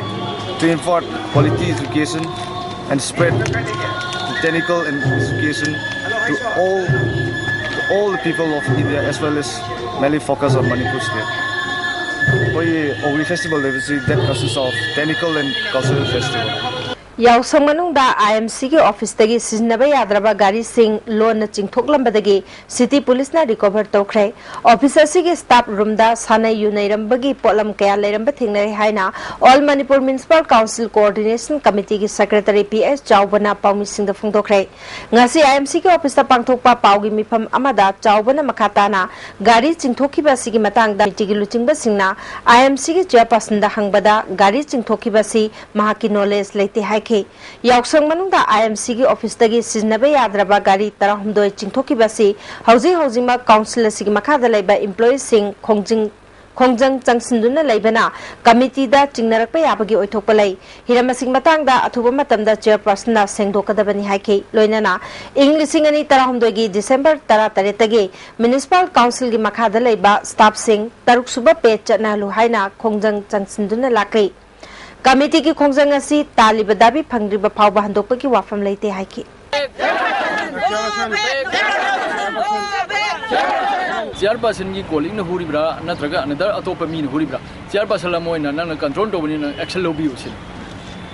to impart quality education and spread the technical and education to all to all the people of India as well as Mainly focus on Manipur state. ꯑꯩꯈꯣꯏꯒꯤ ꯑꯣꯒ꯭ꯔꯤ festival ꯍꯥꯏꯕꯁꯤ that consists of technical and cultural festival. ꯌꯥꯎꯁꯪ ꯃꯅꯨꯡꯗ ꯑꯥꯏ M ꯁꯤꯒꯤ ꯑꯣꯐꯤꯁꯇꯒꯤ ꯁꯤꯖꯤꯟꯅꯕ ꯌꯥꯗ꯭ꯔꯕ ꯒꯥꯔꯤꯁꯤꯡ ꯂꯣꯟꯅ ꯆꯤꯡꯊꯣꯛꯂꯝꯕꯗꯒꯤ ꯁꯤꯇꯤ ꯄꯨꯂꯤꯁꯅ ꯔꯤꯀꯣꯚꯔ ꯇꯧꯈ꯭ꯔꯦ꯫ ꯑꯣꯐꯤꯁ ꯑꯁꯤꯒꯤ ꯁ꯭ꯇꯥꯐ ꯔꯨꯝꯗ ꯁꯥꯟꯅ ꯌꯨꯅꯩꯔꯝꯕꯒꯤ ꯄꯣꯠꯂꯝ ꯀꯌꯥ ꯂꯩꯔꯝꯕ ꯊꯦꯡꯅꯔꯦ ꯍꯥꯏꯅ all Manipur municipal council coordination ꯀꯃꯤꯇꯤꯒꯤ ꯁꯦꯀ꯭ꯔꯦꯇꯔꯤ ꯄꯤ ꯑꯦꯁ ꯆꯥꯎꯕꯅ ꯄꯥꯎꯃꯤꯁꯤꯡꯗ ꯐꯣꯡꯗꯣꯛꯈ꯭ꯔꯦ꯫ ꯉꯁꯤ ꯑꯥꯏ ꯑꯦꯝ ꯁꯤꯒꯤ ꯑꯣꯐꯤꯁꯇ ꯄꯥꯡꯊꯣꯛꯄ ꯄꯥꯎꯒꯤ ꯃꯤꯐꯝ ꯑꯃꯗ ꯆꯥꯎꯕꯅ ꯃꯈꯥ ꯇꯥꯅ ꯒꯥꯔꯤ ꯆꯤꯡꯊꯣꯛꯈꯤꯕ ꯑꯁꯤꯒꯤ ꯃꯇꯥꯡꯗ ꯀꯃꯤꯇꯤꯒꯤ ꯂꯨꯆꯤꯡꯕꯁꯤꯡꯅ ꯑꯥꯏ ꯑꯦꯝ ꯁꯤꯒꯤ ꯆꯤꯌꯔꯄꯥꯔꯁꯟꯗ ꯍꯪꯕꯗ ꯒꯥꯔꯤ ꯆꯤꯡꯊꯣꯛꯈꯤꯕ ꯑꯁꯤ ꯃꯍꯥꯛꯀꯤ ꯅꯣꯂꯦꯖ ꯂꯩꯇꯦ ꯍꯥꯏꯈꯤ꯫ ꯌꯥꯎꯁꯪ ꯃꯅꯨꯡꯗ ꯑꯥꯏ ꯑꯦꯝ ꯁꯤꯒꯤ ꯑꯣꯐꯤꯁꯇꯒꯤ ꯁꯤꯖꯤꯟꯅꯕ ꯌꯥꯗ꯭ꯔꯕ ꯒꯥꯔꯤ ꯇꯔꯥꯍꯨꯝꯗꯣꯏ ꯆꯤꯡꯊꯣꯛꯈꯤꯕ ꯑꯁꯤ ꯍꯧꯖꯤꯛ ꯍꯧꯖꯤꯛꯃꯛ ꯀꯥꯎꯟꯁꯤꯜ ꯑꯁꯤꯒꯤ ꯃꯈꯥꯗ ꯂꯩꯕ ꯏꯝꯄ꯭ꯂꯣꯌꯤꯁꯤꯡ ꯈꯣꯡꯖꯤꯡ ꯈꯣꯡꯖꯪ ꯆꯪꯁꯤꯟꯗꯨꯅ ꯂꯩꯕꯅ ꯀꯃꯤꯇꯤꯗ ꯆꯤꯡꯅꯔꯛꯄ ꯌꯥꯕꯒꯤ ꯑꯣꯏꯊꯣꯛꯄ ꯂꯩ꯫ ꯍꯤꯔꯝ ꯑꯁꯤꯒꯤ ꯃꯇꯥꯡꯗ ꯑꯊꯨꯕ ꯃꯇꯝꯗ ꯆꯤꯌꯔꯄꯔꯁꯟꯅ ꯁꯦꯡꯗꯣꯛꯀꯗꯕꯅꯤ ꯍꯥꯏꯈꯤ꯫ ꯂꯣꯏꯅꯅ ꯏꯪ ꯂꯤꯁꯤꯡ ꯑꯅꯤ ꯇꯔꯥꯍꯨꯝꯗꯣꯏꯒꯤ ꯗꯤꯁꯦꯝꯕꯔ ꯇꯔꯥꯇꯔꯦꯠꯇꯒꯤ ꯃ꯭ꯌꯨꯅꯤꯁꯤꯄꯥꯜ ꯀꯥꯎꯟꯁꯤꯜꯒꯤ ꯃꯈꯥꯗ ꯂꯩꯕ ꯁ꯭ꯇꯥꯐꯁꯤꯡ ꯇꯔꯨꯛ ꯁꯨꯕ ꯄꯦ ꯆꯠꯅꯍꯜꯂꯨ ꯍꯥꯏꯅ ꯈꯣꯡꯖꯪ ꯆꯪꯁꯤꯟꯗꯨꯅ ꯂꯥꯛꯂꯤ꯫ ꯀꯃꯤꯇꯤꯒꯤ ꯈꯣꯡꯖꯪ ꯑꯁꯤ ꯇꯥꯜꯂꯤꯕ ꯗꯥꯕꯤ ꯐꯪꯗ꯭ꯔꯤꯕ ꯐꯥꯎꯕ ꯍꯟꯗꯣꯛꯄꯒꯤ ꯋꯥꯐꯝ ꯂꯩꯇꯦ ꯍꯥꯏꯈꯤ꯫ ꯆꯤꯌꯔꯄꯥꯔꯁꯟꯒꯤ ꯀꯣꯂꯤꯛꯅ ꯍꯨꯔꯤꯕ꯭ꯔꯥ ꯅꯠꯇ꯭ꯔꯒ ꯑꯅꯗꯔ ꯑꯇꯣꯞꯄ ꯃꯤꯅ ꯍꯨꯔꯤꯕ꯭ꯔꯥ? ꯆꯤꯌꯔꯄꯥꯔꯁꯟ ꯑꯃ ꯑꯣꯏꯅ ꯅꯪꯅ ꯀꯟꯇ꯭ꯔꯣꯜ ꯇꯧꯕꯅꯤꯅ ꯑꯦꯛꯁꯟ ꯂꯧꯕꯤꯌꯨ ꯁꯤꯅꯤ꯫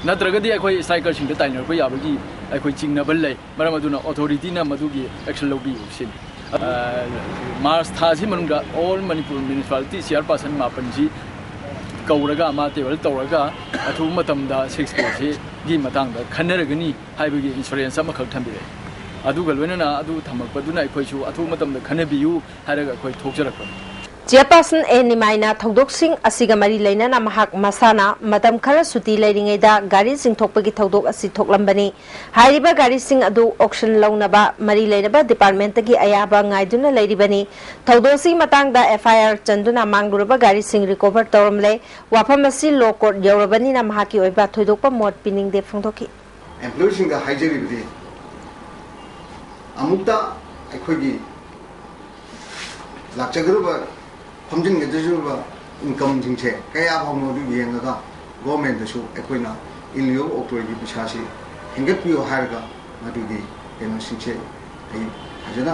ꯅꯠꯇ꯭ꯔꯒꯗꯤ ꯑꯩꯈꯣꯏ ꯁ꯭ꯇ꯭ꯔꯥꯏꯀꯔꯁꯤꯡꯗ ꯇꯥꯏꯅꯔꯛꯄ ꯌꯥꯕꯒꯤ ꯑꯩꯈꯣꯏ ꯆꯤꯡꯅꯕ ꯂꯩ꯫ ꯃꯔꯝ ꯑꯗꯨꯅ ꯑꯣꯊꯣꯔꯤꯇꯤꯅ ꯃꯗꯨꯒꯤ ꯑꯦꯛꯁꯟ ꯂꯧꯕꯤꯌꯨ ꯁꯤꯅꯤ꯫ ꯑ, ꯃꯥꯔꯆ ꯊꯥꯁꯤ ꯃꯅꯨꯡꯗ ꯑꯣꯜ ꯃꯅꯤꯄꯨꯔ ꯃ꯭ꯌꯨꯅꯤꯁꯤꯄꯥꯂꯤꯇꯤ ꯆꯤꯌꯔꯄꯥꯔꯁꯟ ꯃꯥꯄꯟꯁꯤ ꯀꯧꯔꯒ, ꯃꯥ ꯇꯦꯕꯜ ꯇꯧꯔꯒ, ꯑꯊꯨꯕ ꯃꯇꯝꯗ ꯁꯤꯛꯁ ꯄꯦꯁꯤꯒꯤ ꯃꯇꯥꯡꯗ ꯈꯟꯅꯔꯒꯅꯤ ꯍꯥꯏꯕꯒꯤ ꯑꯦꯁꯨꯔꯦꯟꯁ ꯑꯃꯈꯛ ꯊꯝꯕꯤꯔꯛꯑꯦ꯫ ꯑꯗꯨꯒ ꯂꯣꯏꯅꯅ ꯑꯗꯨ ꯊꯝꯃꯛꯄꯗꯨꯅ ꯑꯩꯈꯣꯏꯁꯨ ꯑꯊꯨꯕ ꯃꯇꯝꯗ ꯈꯟꯅꯕꯤꯌꯨ ꯍꯥꯏꯔꯒ ꯑꯩꯈꯣꯏ ꯊꯣꯛꯆꯔꯛꯄꯅꯤ꯫ ꯆꯤꯌꯔꯄꯥꯔꯁꯟ ꯑꯦ ꯅꯤꯃꯥꯏꯅ ꯊꯧꯗꯣꯛꯁꯤꯡ ꯑꯁꯤꯒ ꯃꯔꯤ ꯂꯩꯅꯅ ꯃꯍꯥꯛ ꯃꯁꯥꯅ ꯃꯇꯝ ꯈꯔ ꯁꯨꯇꯤ ꯂꯩꯔꯤꯉꯩꯗ ꯒꯥꯔꯤ ꯆꯤꯡꯊꯣꯛꯄꯒꯤ ꯊꯧꯗꯣꯛ ꯑꯁꯤ ꯊꯣꯛꯂꯝꯕꯅꯤ꯫ ꯍꯥꯏꯔꯤꯕ ꯒꯥꯔꯤꯁꯤꯡ ꯑꯗꯨ ꯑꯣꯛꯁꯟ ꯂꯧꯅꯕ ꯃꯔꯤ ꯂꯩꯅꯕ ꯗꯤꯄꯥꯔꯠꯃꯦꯟꯇꯒꯤ ꯑꯌꯥꯕ ꯉꯥꯏꯗꯨꯅ ꯂꯩꯔꯤꯕꯅꯤ꯫ ꯊꯧꯗꯣꯛ ꯑꯁꯤꯒꯤ ꯃꯇꯥꯡꯗ ꯑꯦꯐ ꯑꯥꯏ ꯑꯥꯔ ꯆꯟꯗꯨꯅ ꯃꯥꯡꯂꯨꯔꯕ ꯒꯥꯔꯤꯁꯤꯡ ꯔꯤꯀꯣꯚꯔ ꯇꯧꯔꯝꯂꯦ꯫ ꯋꯥꯐꯝ ꯑꯁꯤ ꯂꯣ ꯀꯣꯔꯠ ꯌꯧꯔꯕꯅꯤꯅ ꯃꯍꯥꯛꯀꯤ ꯑꯣꯏꯕ ꯊꯣꯏꯗꯣꯛꯄ ꯃꯣꯠ ꯄꯤꯅꯤꯡꯗꯦ ꯐꯣꯡꯗꯣꯛꯈꯤ꯫ ꯑꯦꯝꯄ꯭ꯂꯣꯌꯤꯁꯤꯡꯗ ꯍꯥꯏꯖꯔꯤꯕꯗꯤ, ꯑꯃꯨꯛꯇ ꯑꯩꯈꯣꯏꯒꯤ ꯂꯥꯛꯆꯒꯗꯕ, ꯈꯣꯝꯖꯤꯟꯒꯗꯧꯔꯤꯕ ꯏꯟꯀꯝꯁꯤꯡꯁꯦ ꯀꯌꯥ ꯐꯥꯎꯅꯣ ꯑꯗꯨ ꯌꯦꯡꯉꯒ ꯒꯣꯔꯃꯦꯟꯗꯁꯨ ꯑꯩꯈꯣꯏꯅ ꯏꯜꯂꯤꯒꯜ ꯑꯣꯛꯇ꯭ꯔꯣꯏꯒꯤ ꯄꯩꯁꯥꯁꯤ ꯍꯦꯟꯒꯠꯄꯤꯌꯨ ꯍꯥꯏꯔꯒ ꯃꯗꯨꯒꯤ ꯀꯩꯅꯣꯁꯤꯡꯁꯦ ꯑꯩ ꯐꯖꯅ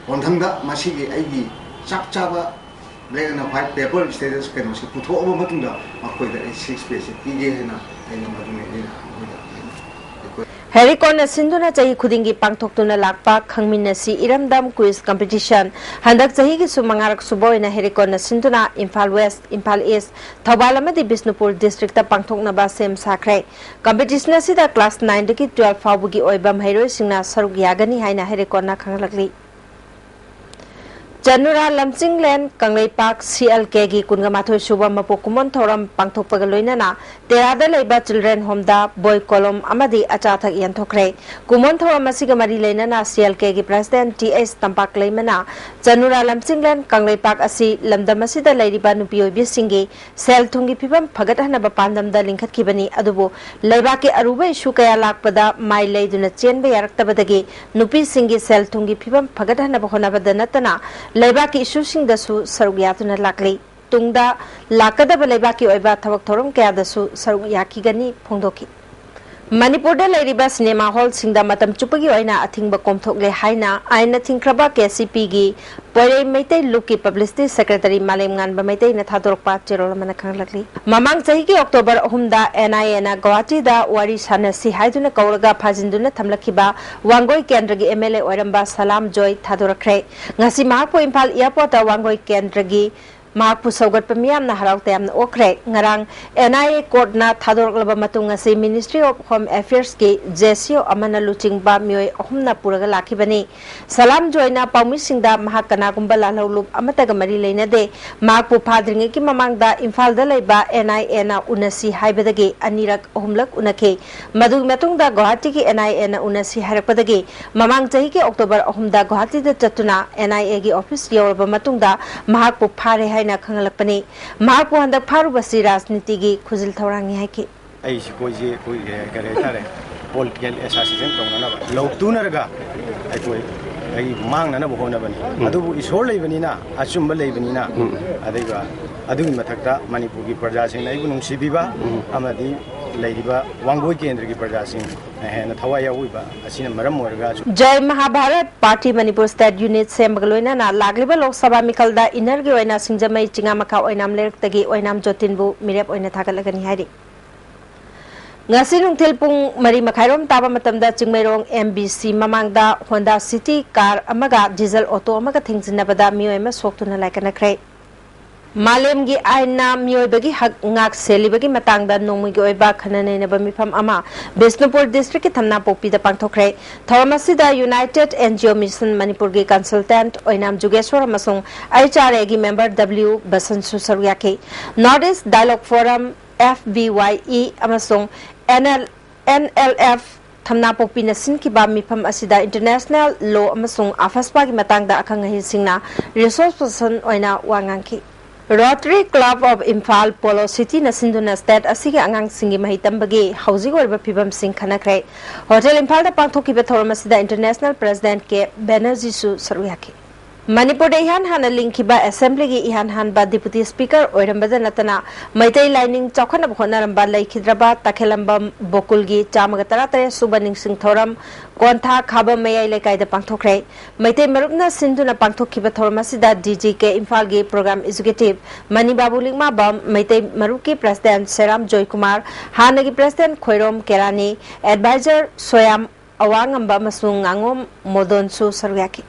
ꯈꯣꯟꯊꯪꯗ ꯃꯁꯤꯒꯤ ꯑꯩꯒꯤ ꯆꯞ ꯆꯥꯕ black and white paper status ꯀꯩꯅꯣꯁꯦ ꯄꯨꯊꯣꯛꯑꯕ ꯃꯇꯨꯡꯗ ꯃꯈꯣꯏꯗ ꯑꯩ six pay ꯁꯦ ꯄꯤꯒꯦ ꯍꯥꯏꯅ ꯑꯩꯅ ꯃꯗꯨꯅꯤ ꯑꯩꯅ ꯃꯈꯣꯏꯗ ꯑꯩꯈꯣꯏ ꯍꯦꯔꯤꯀꯣꯟꯅ ꯁꯤꯟꯗꯨꯅ ꯆꯍꯤ ꯈꯨꯗꯤꯡꯒꯤ ꯄꯥꯡꯊꯣꯛꯇꯨꯅ ꯂꯥꯛꯄ ꯈꯪꯃꯤꯟꯅꯁꯤ ꯏꯔꯝꯗꯝ quiz competition ꯍꯟꯗꯛ ꯆꯍꯤꯒꯤꯁꯨ ꯃꯉꯥꯔꯛ ꯁꯨꯕ ꯑꯣꯏꯅ ꯍꯦꯔꯤꯀꯣꯟꯅ ꯁꯤꯟꯗꯨꯅ ꯏꯝꯐꯥꯜ West, ꯏꯝꯐꯥꯜ East, ꯊꯧꯕꯥꯜ ꯑꯃꯗꯤ ꯕꯤꯁꯅꯨꯄꯨꯔ district ꯇ ꯄꯥꯡꯊꯣꯛꯅꯕ ꯁꯦꯝ ꯁꯥꯈ꯭ꯔꯦ꯫ Competition ꯑꯁꯤꯗ class nine ꯗꯒꯤ twelve ꯐꯥꯎꯕꯒꯤ ꯑꯣꯏꯕ ꯃꯍꯩꯔꯣꯏꯁꯤꯡꯅ ꯁꯔꯨꯛ ꯌꯥꯒꯅꯤ ꯍꯥꯏꯅ ꯍꯦꯔꯤꯀꯣꯟꯅ ꯈꯪꯍꯜꯂꯛꯂꯤ꯫ ꯆꯅꯨꯔꯥ ꯂꯝꯆꯤꯡꯂꯦꯟ ꯀꯪꯂꯩꯄꯥꯛ C L K ꯒꯤ ꯀꯨꯟꯒ ꯃꯥꯊꯣꯏ ꯁꯨꯕ ꯃꯄꯣꯛ ꯀꯨꯝꯑꯣꯟ ꯊꯧꯔꯝ ꯄꯥꯡꯊꯣꯛꯄꯒ ꯂꯣꯏꯅꯅ ꯇꯦꯔꯥꯗ ꯂꯩꯕ Children Home ꯗ ꯕꯣꯏ, ꯀꯣꯂꯣꯝ ꯑꯃꯗꯤ ꯑꯆꯥ ꯑꯊꯛ ꯌꯦꯟꯊꯣꯛꯈ꯭ꯔꯦ꯫ ꯀꯨꯝꯑꯣꯟ ꯊꯧꯔꯝ ꯑꯁꯤꯒ ꯃꯔꯤ ꯂꯩꯅꯅ C L K ꯒꯤ President T H ꯇꯝꯄꯥꯛꯂꯩꯃꯅ ꯆꯅꯨꯔꯥ ꯂꯝꯆꯤꯡꯂꯦꯟ ꯀꯪꯂꯩꯄꯥꯛ ꯑꯁꯤ ꯂꯝꯗꯝ ꯑꯁꯤꯗ ꯂꯩꯔꯤꯕ ꯅꯨꯄꯤ ꯑꯣꯏꯕꯤꯁꯤꯡꯒꯤ ꯁꯦꯜ ꯊꯨꯝꯒꯤ ꯐꯤꯕꯝ ꯐꯒꯠꯍꯟꯅꯕ ꯄꯥꯟꯗꯝꯗ ꯂꯤꯡꯈꯠꯈꯤꯕꯅꯤ꯫ ꯑꯗꯨꯕꯨ ꯂꯩꯕꯥꯛꯀꯤ ꯑꯔꯨꯕ issue ꯀꯌꯥ ꯂꯥꯛꯄꯗ ꯃꯥꯏ ꯂꯩꯗꯨꯅ ꯆꯦꯟꯕ ꯌꯥꯔꯛꯇꯕꯗꯒꯤ ꯅꯨꯄꯤꯁꯤꯡꯒꯤ ꯁꯦꯜ ꯊꯨꯝꯒꯤ ꯐꯤꯕꯝ ꯐꯒꯠꯍꯟꯅꯕ ꯍꯣꯠꯅꯕꯗ ꯅꯠꯇꯅ ꯂꯩꯕꯥꯛꯀꯤ issue ꯁꯤꯡꯗꯁꯨ ꯁꯔꯨꯛ ꯌꯥꯗꯨꯅ ꯂꯥꯛꯂꯤ꯫ ꯇꯨꯡꯗ ꯂꯥꯛꯀꯗꯕ ꯂꯩꯕꯥꯛꯀꯤ ꯑꯣꯏꯕ ꯊꯕꯛ ꯊꯧꯔꯝ ꯀꯌꯥꯗꯁꯨ ꯁꯔꯨꯛ ꯌꯥꯈꯤꯒꯅꯤ ꯐꯣꯡꯗꯣꯛꯈꯤ꯫ ꯃꯅꯤꯄꯨꯔꯗ ꯂꯩꯔꯤꯕ cinema hall ꯁꯤꯡꯗ ꯃꯇꯝ ꯆꯨꯞꯄꯒꯤ ꯑꯣꯏꯅ ꯑꯊꯤꯡꯕ ꯀꯣꯝꯊꯣꯛꯂꯦ ꯍꯥꯏꯅ ꯑꯥꯏꯟꯅ ꯊꯤꯡꯈ꯭ꯔꯕ K C P ꯒꯤ ꯄꯣꯏꯔꯩ ꯃꯩꯇꯩ ꯂꯨꯞꯀꯤ publicity secretary ꯃꯥꯂꯦꯝꯉꯥꯟꯕ ꯃꯩꯇꯩꯅ ꯊꯥꯗꯣꯔꯛꯄ ꯆꯦꯔꯣꯜ ꯑꯃꯅ ꯈꯪꯂꯛꯂꯤ꯫ ꯃꯃꯥꯡ ꯆꯍꯤꯒꯤ October ꯑꯍꯨꯝꯗ N I A ꯅ ꯒꯧꯍꯥꯇꯤꯗ ꯋꯥꯔꯤ ꯁꯥꯟꯅꯁꯤ ꯍꯥꯏꯗꯨꯅ ꯀꯧꯔꯒ ꯐꯥꯖꯤꯟꯗꯨꯅ ꯊꯝꯂꯛꯈꯤꯕ ꯋꯥꯡꯒꯣꯏ ꯀꯦꯟꯗ꯭ꯔꯒꯤ M L A ꯑꯣꯏꯔꯝꯕ ꯁꯂꯥꯝ ꯖꯣꯏ ꯊꯥꯗꯣꯔꯛꯈ꯭ꯔꯦ꯫ ꯉꯁꯤ ꯃꯍꯥꯛꯄꯨ ꯏꯝꯐꯥꯜ airport ꯇ ꯋꯥꯡꯒꯣꯏ ꯀꯦꯟꯗ꯭ꯔꯒꯤ ꯃꯍꯥꯛꯄꯨ ꯁꯧꯒꯠꯄ ꯃꯤꯌꯥꯝꯅ ꯍꯔꯥꯎ ꯇꯌꯥꯝꯅ ꯑꯣꯛꯈ꯭ꯔꯦ꯫ ꯉꯔꯥꯡ N I A court ꯅ ꯊꯥꯗꯣꯔꯛꯂꯕ ꯃꯇꯨꯡ ꯉꯁꯤ Ministry of Home Affairs ꯀꯤ J C O ꯑꯃꯅ ꯂꯨꯆꯤꯡꯕ ꯃꯤꯑꯣꯏ ꯑꯍꯨꯝꯅ ꯄꯨꯔꯒ ꯂꯥꯛꯈꯤꯕꯅꯤ꯫ ꯁꯂꯥꯝ ꯖꯣꯏꯅ ꯄꯥꯎꯃꯤꯁꯤꯡꯗ ꯃꯍꯥꯛ ꯀꯅꯥꯒꯨꯝꯕ ꯂꯥꯜꯍꯧꯂꯨꯞ ꯑꯃꯠꯇꯒ ꯃꯔꯤ ꯂꯩꯅꯗꯦ, ꯃꯍꯥꯛꯄꯨ ꯐꯥꯗ꯭ꯔꯤꯉꯩꯒꯤ ꯃꯃꯥꯡꯗ ꯏꯝꯐꯥꯜꯗ ꯂꯩꯕ N I A ꯅ ꯎꯅꯁꯤ ꯍꯥꯏꯕꯗꯒꯤ ꯑꯅꯤꯔꯛ ꯑꯍꯨꯝꯂꯛ ꯎꯅꯈꯤ꯫ ꯃꯗꯨꯒꯤ ꯃꯇꯨꯡꯗ ꯒꯧꯍꯥꯇꯤꯒꯤ N I A ꯅ ꯎꯅꯁꯤ ꯍꯥꯏꯔꯛꯄꯗꯒꯤ ꯃꯃꯥꯡ ꯆꯍꯤꯒꯤ October ꯑꯍꯨꯝꯗ ꯒꯧꯍꯥꯇꯤꯗ ꯆꯠꯇꯨꯅ N I A ꯒꯤ office ꯌꯧꯔꯕ ꯃꯇꯨꯡꯗ ꯃꯍꯥꯛꯄꯨ ꯐꯥꯔꯦ ꯍꯥꯏꯅ ꯈꯪꯍꯜꯂꯛꯄꯅꯤ꯫ ꯃꯍꯥꯛꯄꯨ ꯍꯟꯗꯛ ꯐꯥꯔꯨꯕꯁꯤ ꯔꯥꯖꯅꯤꯇꯤꯒꯤ ꯈꯨꯖꯤꯜ ꯊꯧꯔꯥꯡꯅꯤ ꯍꯥꯏꯈꯤ꯫ ꯑꯩꯁꯤ ꯑꯩꯈꯣꯏꯁꯦ ꯑꯩꯈꯣꯏꯒꯤ ꯀꯔꯤ ꯍꯥꯏꯇꯥꯔꯦ, political association ꯇꯧꯅꯅꯕ ꯂꯧ ꯇꯨꯅꯔꯒ ꯑꯩꯈꯣꯏ ꯑꯩ ꯃꯥꯡꯅꯅꯕ ꯍꯣꯠꯅꯕꯅꯤ꯫ ꯎꯝ꯫ ꯑꯗꯨꯕꯨ ꯏꯁꯣꯔ ꯂꯩꯕꯅꯤꯅ, ꯑꯆꯨꯝꯕ ꯂꯩꯕꯅꯤꯅ, ꯎꯝ꯫ ꯑꯗꯨꯒ ꯑꯗꯨꯒꯤ ꯃꯊꯛꯇ ꯃꯅꯤꯄꯨꯔꯒꯤ ꯄ꯭ꯔꯖꯥꯁꯤꯡꯅ ꯑꯩꯕꯨ ꯅꯨꯡꯁꯤꯕꯤꯕ, ꯎꯝ꯫ ꯑꯃꯗꯤ ꯂꯩꯔꯤꯕ ꯋꯥꯡꯒꯣꯏ ꯀꯦꯟꯗ꯭ꯔꯒꯤ ꯄ꯭ꯔꯖꯥꯁꯤꯡ ꯍꯦꯟꯅ ꯊꯋꯥꯏ ꯌꯥꯎꯕ ꯑꯁꯤꯅ ꯃꯔꯝ ꯑꯣꯏꯔꯒ ꯖꯥꯏ Mahabharat party Manipur state unit ꯁꯦꯝꯕꯒ ꯂꯣꯏꯅꯅ ꯂꯥꯛꯂꯤꯕ ꯂꯣꯛ ꯁꯚꯥ ꯃꯤꯈꯜꯗ ꯏꯟꯅꯔꯒꯤ ꯑꯣꯏꯅ ꯁꯤꯡꯖꯃꯩ ꯆꯤꯉꯥꯃꯈꯥ ꯑꯣꯏꯅꯥꯝ ꯂꯩꯔꯛꯇꯒꯤ ꯑꯣꯏꯅꯥꯝ ꯖꯣꯇꯤꯟꯕꯨ ꯃꯤꯔꯦꯞ ꯑꯣꯏꯅ ꯊꯥꯒꯠꯂꯒꯅꯤ ꯍꯥꯏꯔꯤ꯫ ꯉꯁꯤ ꯅꯨꯡꯊꯤꯜ ꯄꯨꯡ ꯃꯔꯤ ꯃꯈꯥꯏꯔꯣꯝ ꯇꯥꯕ ꯃꯇꯝꯗ ꯆꯤꯡꯃꯩꯔꯣꯡ ꯑꯦꯝ ꯕꯤ ꯁꯤ ꯃꯃꯥꯡꯗ ꯍꯣꯟꯗꯥ ꯁꯤꯇꯤ ꯀꯥꯔ ꯑꯃꯒ ꯗꯤꯖꯜ ꯑꯣꯇꯣ ꯑꯃꯒ ꯊꯦꯡꯖꯤꯟꯅꯕꯗ ꯃꯤꯑꯣꯏ ꯑꯃ ꯁꯣꯛꯇꯨꯅ ꯂꯥꯏꯀꯠꯅꯈ꯭ꯔꯦ꯫ ꯃꯥꯂꯦꯝꯒꯤ ꯑꯥꯏꯟꯅ ꯃꯤꯑꯣꯏꯕꯒꯤ ꯍꯛ ꯉꯥꯛ ꯁꯦꯜꯂꯤꯕꯒꯤ ꯃꯇꯥꯡꯗ ꯅꯣꯡꯃꯒꯤ ꯑꯣꯏꯕ ꯈꯟꯅ ꯅꯩꯅꯕ ꯃꯤꯐꯝ ꯑꯃ ꯕꯤꯁꯅꯨꯄꯨꯔ ꯗꯤꯁꯇ꯭ꯔꯤꯛꯀꯤ ꯊꯝꯅꯥꯄꯣꯛꯄꯤꯗ ꯄꯥꯡꯊꯣꯛꯈ꯭ꯔꯦ꯫ ꯊꯧꯔꯝ ꯑꯁꯤꯗ united N G O mission ꯃꯅꯤꯄꯨꯔꯒꯤ ꯀꯟꯁꯜꯇꯦꯟꯠ ꯑꯣꯏꯅꯥꯝ ꯖꯨꯒꯦꯁꯣꯔ ꯑꯃꯁꯨꯡ ꯑꯩꯆ ꯑꯥꯔ ꯑꯦꯒꯤ ꯃꯦꯝꯕꯔ ꯗꯕ꯭ꯂꯤꯎ ꯕꯁꯟꯁꯨ ꯁꯔꯨꯛ ꯌꯥꯈꯤ꯫ North east dialogue forum, F B Y E, ꯑꯃꯁꯨꯡ N L, N L F ꯊꯝꯅꯥꯄꯣꯛꯄꯤꯅ ꯁꯤꯟꯈꯤꯕ ꯃꯤꯐꯝ ꯑꯁꯤꯗ ꯏꯟꯇꯔꯅꯦꯁꯅꯦꯜ ꯂꯣ ꯑꯃꯁꯨꯡ ꯑꯐꯁꯄꯥꯒꯤ ꯃꯇꯥꯡꯗ ꯑꯈꯪ ꯑꯍꯩꯁꯤꯡꯅ ꯔꯤꯁꯣꯔꯁ ꯄꯔꯁꯟ ꯑꯣꯏꯅ ꯋꯥ ꯉꯥꯡꯈꯤ꯫ Rotary club of Imphal polo ꯁꯤꯇꯤꯅ ꯁꯤꯟꯗꯨꯅ ꯁ꯭ꯇꯦꯠ ꯑꯁꯤꯒꯤ ꯑꯉꯥꯡꯁꯤꯡꯒꯤ ꯃꯍꯩ ꯇꯝꯕꯒꯤ ꯍꯧꯖꯤꯛ ꯑꯣꯏꯔꯤꯕ ꯐꯤꯕꯝꯁꯤꯡ ꯈꯟꯅꯈ꯭ꯔꯦ꯫ ꯍꯣꯇꯦꯜ ꯏꯝꯐꯥꯜꯗ ꯄꯥꯡꯊꯣꯛꯈꯤꯕ ꯊꯧꯔꯝ ꯑꯁꯤꯗ ꯏꯟꯇꯔꯅꯦꯁꯅꯦꯜ ꯄ꯭ꯔꯦꯁꯤꯗꯦꯟꯠ ꯀꯦ ꯕꯦꯅꯔꯖꯤꯁꯨ ꯁꯔꯨꯛ ꯌꯥꯈꯤ꯫ ꯃꯅꯤꯄꯨꯔꯗ ꯏꯍꯥꯟ ꯍꯥꯟꯅ ꯂꯤꯡꯈꯤꯕ ꯑꯦꯁꯦꯝꯕ꯭ꯂꯤꯒꯤ ꯏꯍꯥꯟ ꯍꯥꯟꯕ ꯗꯤꯄꯨꯇꯤ ꯁ꯭ꯄꯤꯀꯔ ꯑꯣꯏꯔꯝꯕꯗ ꯅꯠꯇꯅ ꯃꯩꯇꯩ ꯂꯥꯏꯅꯤꯡ ꯆꯥꯎꯈꯠꯅꯕ ꯍꯣꯠꯅꯔꯝꯕ ꯂꯩꯈꯤꯗ꯭ꯔꯕ ꯇꯈꯦꯂꯝꯕꯝ ꯕꯣꯀꯨꯜꯒꯤ ꯆꯥꯝꯃꯒ ꯇꯔꯥꯇꯔꯦꯠ ꯁꯨꯕ ꯅꯤꯡꯁꯤꯡ ꯊꯧꯔꯝ ꯀꯣꯟꯊꯥ ꯈꯥꯕꯝ ꯃꯌꯥꯏ ꯂꯩꯀꯥꯏꯗ ꯄꯥꯡꯊꯣꯛꯈ꯭ꯔꯦ꯫ ꯃꯩꯇꯩ ꯃꯔꯨꯞꯅ ꯁꯤꯟꯗꯨꯅ ꯄꯥꯡꯊꯣꯛꯈꯤꯕ ꯊꯧꯔꯝ ꯑꯁꯤꯗ ꯗꯤ ꯖꯤ ꯀꯦ ꯏꯝꯐꯥꯜꯒꯤ ꯄ꯭ꯔꯣꯒ꯭ꯔꯥꯝ ꯑꯦꯛꯖꯤꯀ꯭ꯌꯨꯇꯤꯚ ꯃꯅꯤꯕꯥꯕꯨ ꯂꯤꯛꯃꯥꯕꯝ, ꯃꯩꯇꯩ ꯃꯔꯨꯞꯀꯤ ꯄ꯭ꯔꯦꯁꯤꯗꯦꯟꯠ ꯁꯦꯔꯥꯝ ꯖꯣꯏꯀꯨꯃꯥꯔ, ꯍꯥꯟꯅꯒꯤ ꯄ꯭ꯔꯦꯁꯤꯗꯦꯟꯠ ꯈꯣꯏꯔꯣꯝ ꯀꯦꯔꯥꯅꯤ, ꯑꯦꯗꯚꯥꯏꯖꯔ ꯁꯣꯌꯥꯝ ꯑꯋꯥꯡꯉꯝꯕ ꯑꯃꯁꯨꯡ ꯉꯥꯉꯣꯝ ꯃꯣꯗꯣꯟꯁꯨ ꯁꯔꯨꯛ ꯌꯥꯈꯤ꯫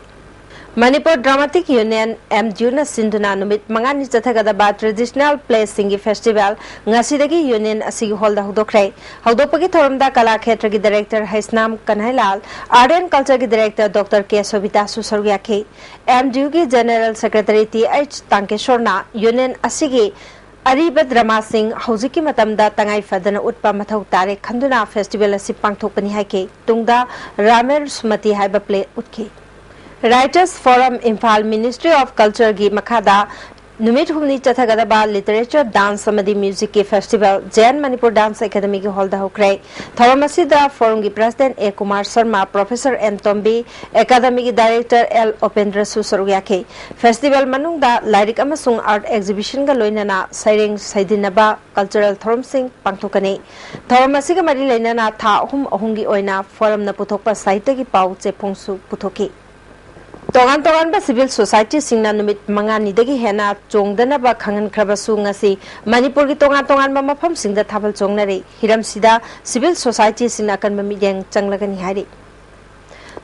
Manipur dramatic union, M D ꯌꯨꯅ ꯁꯤꯟꯗꯨꯅ ꯅꯨꯃꯤꯠ ꯃꯉꯥꯅꯤ ꯆꯠꯊꯒꯗꯕ ꯇ꯭ꯔꯦꯗꯤꯁꯅꯦꯜ ꯄ꯭ꯂꯦꯁꯤꯡꯒꯤ ꯐꯦꯁꯇꯤꯚꯦꯜ ꯉꯁꯤꯗꯒꯤ ꯌꯨꯅꯤꯌꯟ ꯑꯁꯤꯒꯤ ꯍꯣꯜꯗ ꯍꯧꯗꯣꯛꯈ꯭ꯔꯦ꯫ ꯍꯧꯗꯣꯛꯄꯒꯤ ꯊꯧꯔꯝꯗ ꯀꯂꯥ ꯈꯦꯇ꯭ꯔꯒꯤ director Heisnam Kanhailal, art and ꯀꯜꯆꯔꯒꯤ ꯗꯥꯏꯔꯦꯛꯇꯔ ꯗꯣꯛꯇꯔ ꯀꯦ ꯁꯣꯕꯤꯇꯥꯁꯨ ꯁꯔꯨꯛ ꯌꯥꯈꯤ꯫ ꯑꯦꯝ ꯗꯤ ꯌꯨꯒꯤ ꯖꯦꯅꯦꯔꯦꯜ ꯁꯦꯀ꯭ꯔꯦꯇꯔꯤ ꯇꯤ ꯑꯩꯆ ꯇꯥꯡꯀꯦꯁꯣꯔꯅ ꯌꯨꯅꯤꯌꯟ ꯑꯁꯤꯒꯤ ꯑꯔꯤꯕ ꯗ꯭ꯔꯃꯥꯁꯤꯡ ꯍꯧꯖꯤꯛꯀꯤ ꯃꯇꯝꯗ ꯇꯉꯥꯏ ꯐꯗꯅ ꯎꯠꯄ ꯃꯊꯧ ꯇꯥꯔꯦ ꯈꯟꯗꯨꯅ ꯐꯦꯁꯇꯤꯚꯦꯜ ꯑꯁꯤ ꯄꯥꯡꯊꯣꯛꯄꯅꯤ ꯍꯥꯏꯈꯤ꯫ ꯇꯨꯡꯗ ꯔꯥꯃꯦꯔ ꯁꯨꯃꯇꯤ ꯍꯥꯏꯕ ꯄ꯭ꯂꯦ ꯎꯠꯈꯤ꯫ Writers forum Imphal ministry of ꯀꯜꯆꯔꯒꯤ ꯃꯈꯥꯗ ꯅꯨꯃꯤꯠ ꯍꯨꯝꯅꯤ ꯆꯠꯊꯒꯗꯕ ꯂꯤꯇꯔꯦꯆꯔ, ꯗꯥꯟꯁ ꯑꯃꯗꯤ ꯃ꯭ꯌꯨꯖꯤꯛꯀꯤ festival J N Manipur dance ꯑꯦꯀꯥꯗꯃꯤꯒꯤ ꯍꯣꯜꯗ ꯍꯧꯈ꯭ꯔꯦ꯫ ꯊꯧꯔꯝ ꯑꯁꯤꯗ ꯐꯣꯔꯝꯒꯤ president A Kumar Sharma, professor N Tombi, ꯑꯦꯀꯥꯗꯃꯤꯒꯤ ꯗꯥꯏꯔꯦꯛꯇꯔ ꯑꯦꯜ ꯑꯣꯄꯦꯟꯗ꯭ꯔꯁꯨ ꯁꯔꯨꯛ ꯌꯥꯈꯤ꯫ ꯐꯦꯁꯇꯤꯚꯦꯜ ꯃꯅꯨꯡꯗ ꯂꯥꯏꯔꯤꯛ ꯑꯃꯁꯨꯡ ꯑꯥꯔꯠ ꯑꯦꯛꯖꯤꯕꯤꯁꯟꯒ ꯂꯣꯏꯅꯅ ꯁꯩꯔꯦꯡ ꯁꯩꯗꯤꯟꯅꯕ, ꯀꯜꯆꯔꯦꯜ ꯊꯧꯔꯝꯁꯤꯡ ꯄꯥꯡꯊꯣꯛꯀꯅꯤ꯫ ꯊꯧꯔꯝ ꯑꯁꯤꯒ ꯃꯔꯤ ꯂꯩꯅꯅ ꯊꯥ ꯑꯍꯨꯝ ꯑꯍꯨꯝꯒꯤ ꯑꯣꯏꯅ ꯐꯣꯔꯝꯅ ꯄꯨꯊꯣꯛꯄ ꯁꯥꯍꯤꯇ꯭ꯌꯒꯤ ꯄꯥꯎ ꯆꯦꯐꯣꯡꯁꯨ ꯄꯨꯊꯣꯛꯈꯤ꯫ ꯇꯣꯉꯥꯟ ꯇꯣꯉꯥꯟꯕ ꯁꯤꯚꯤꯜ ꯁꯣꯁꯥꯏꯇꯤꯁꯤꯡꯅ ꯅꯨꯃꯤꯠ ꯃꯉꯥꯅꯤꯗꯒꯤ ꯍꯦꯟꯅ ꯆꯣꯡꯗꯅꯕ ꯈꯪꯍꯟꯈ꯭ꯔꯕꯁꯨ, ꯉꯁꯤ ꯃꯅꯤꯄꯨꯔꯒꯤ ꯇꯣꯉꯥꯟ ꯇꯣꯉꯥꯟꯕ ꯃꯐꯝꯁꯤꯡꯗ ꯊꯥꯕꯜ ꯆꯣꯡꯅꯔꯤ꯫ ꯍꯤꯔꯝꯁꯤꯗ ꯁꯤꯚꯤꯜ ꯁꯣꯁꯥꯏꯇꯤꯁꯤꯡꯅ ꯑꯀꯟꯕ ꯃꯤꯠꯌꯦꯡ ꯆꯪꯂꯒꯅꯤ ꯍꯥꯏꯔꯤ꯫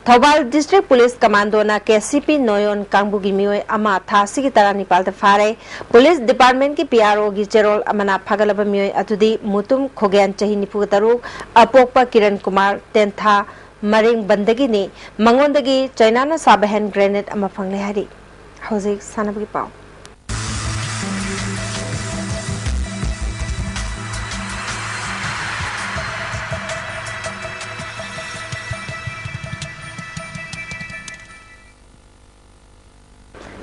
ꯊꯧꯕꯥꯜ ꯗꯤꯁꯇ꯭ꯔꯤꯛ ꯄꯨꯂꯤꯁ ꯀꯃꯥꯟꯗꯣꯅ ꯀꯦ ꯁꯤ ꯄꯤ ꯅꯣꯌꯣꯟ ꯀꯥꯡꯕꯨꯒꯤ ꯃꯤꯑꯣꯏ ꯑꯃ ꯊꯥ ꯑꯁꯤꯒꯤ ꯇꯔꯥꯅꯤꯄꯥꯜꯗ ꯐꯥꯔꯦ꯫ ꯄꯨꯂꯤꯁ ꯗꯤꯄꯥꯔꯠꯃꯦꯟꯠꯀꯤ ꯄꯤ ꯑꯥꯔ ꯑꯣꯒꯤ ꯆꯦꯔꯣꯜ ꯑꯃꯅ ꯐꯥꯒꯠꯂꯕ ꯃꯤꯑꯣꯏ ꯑꯗꯨꯗꯤ ꯃꯨꯇꯨꯝ ꯈꯣꯒꯦꯟ, ꯆꯍꯤ ꯅꯤꯐꯨ ꯇꯔꯨꯛ, ꯑꯄꯣꯛꯄ ꯀꯤꯔꯟ ꯀꯨꯃꯥꯔ, ꯇꯦꯟꯊꯥ ꯃꯔꯦꯡꯕꯟꯗꯒꯤꯅꯤ꯫ ꯃꯉꯣꯟꯗꯒꯤ ꯆꯥꯏꯅꯥꯅ ꯁꯥꯕ ꯍꯦꯟ ꯒ꯭ꯔꯦꯅꯦꯗ ꯑꯃ ꯐꯪꯂꯦ ꯍꯥꯏꯔꯤ꯫ ꯍꯧꯖꯤꯛ ꯁꯥꯟꯅꯕꯒꯤ ꯄꯥꯎ꯫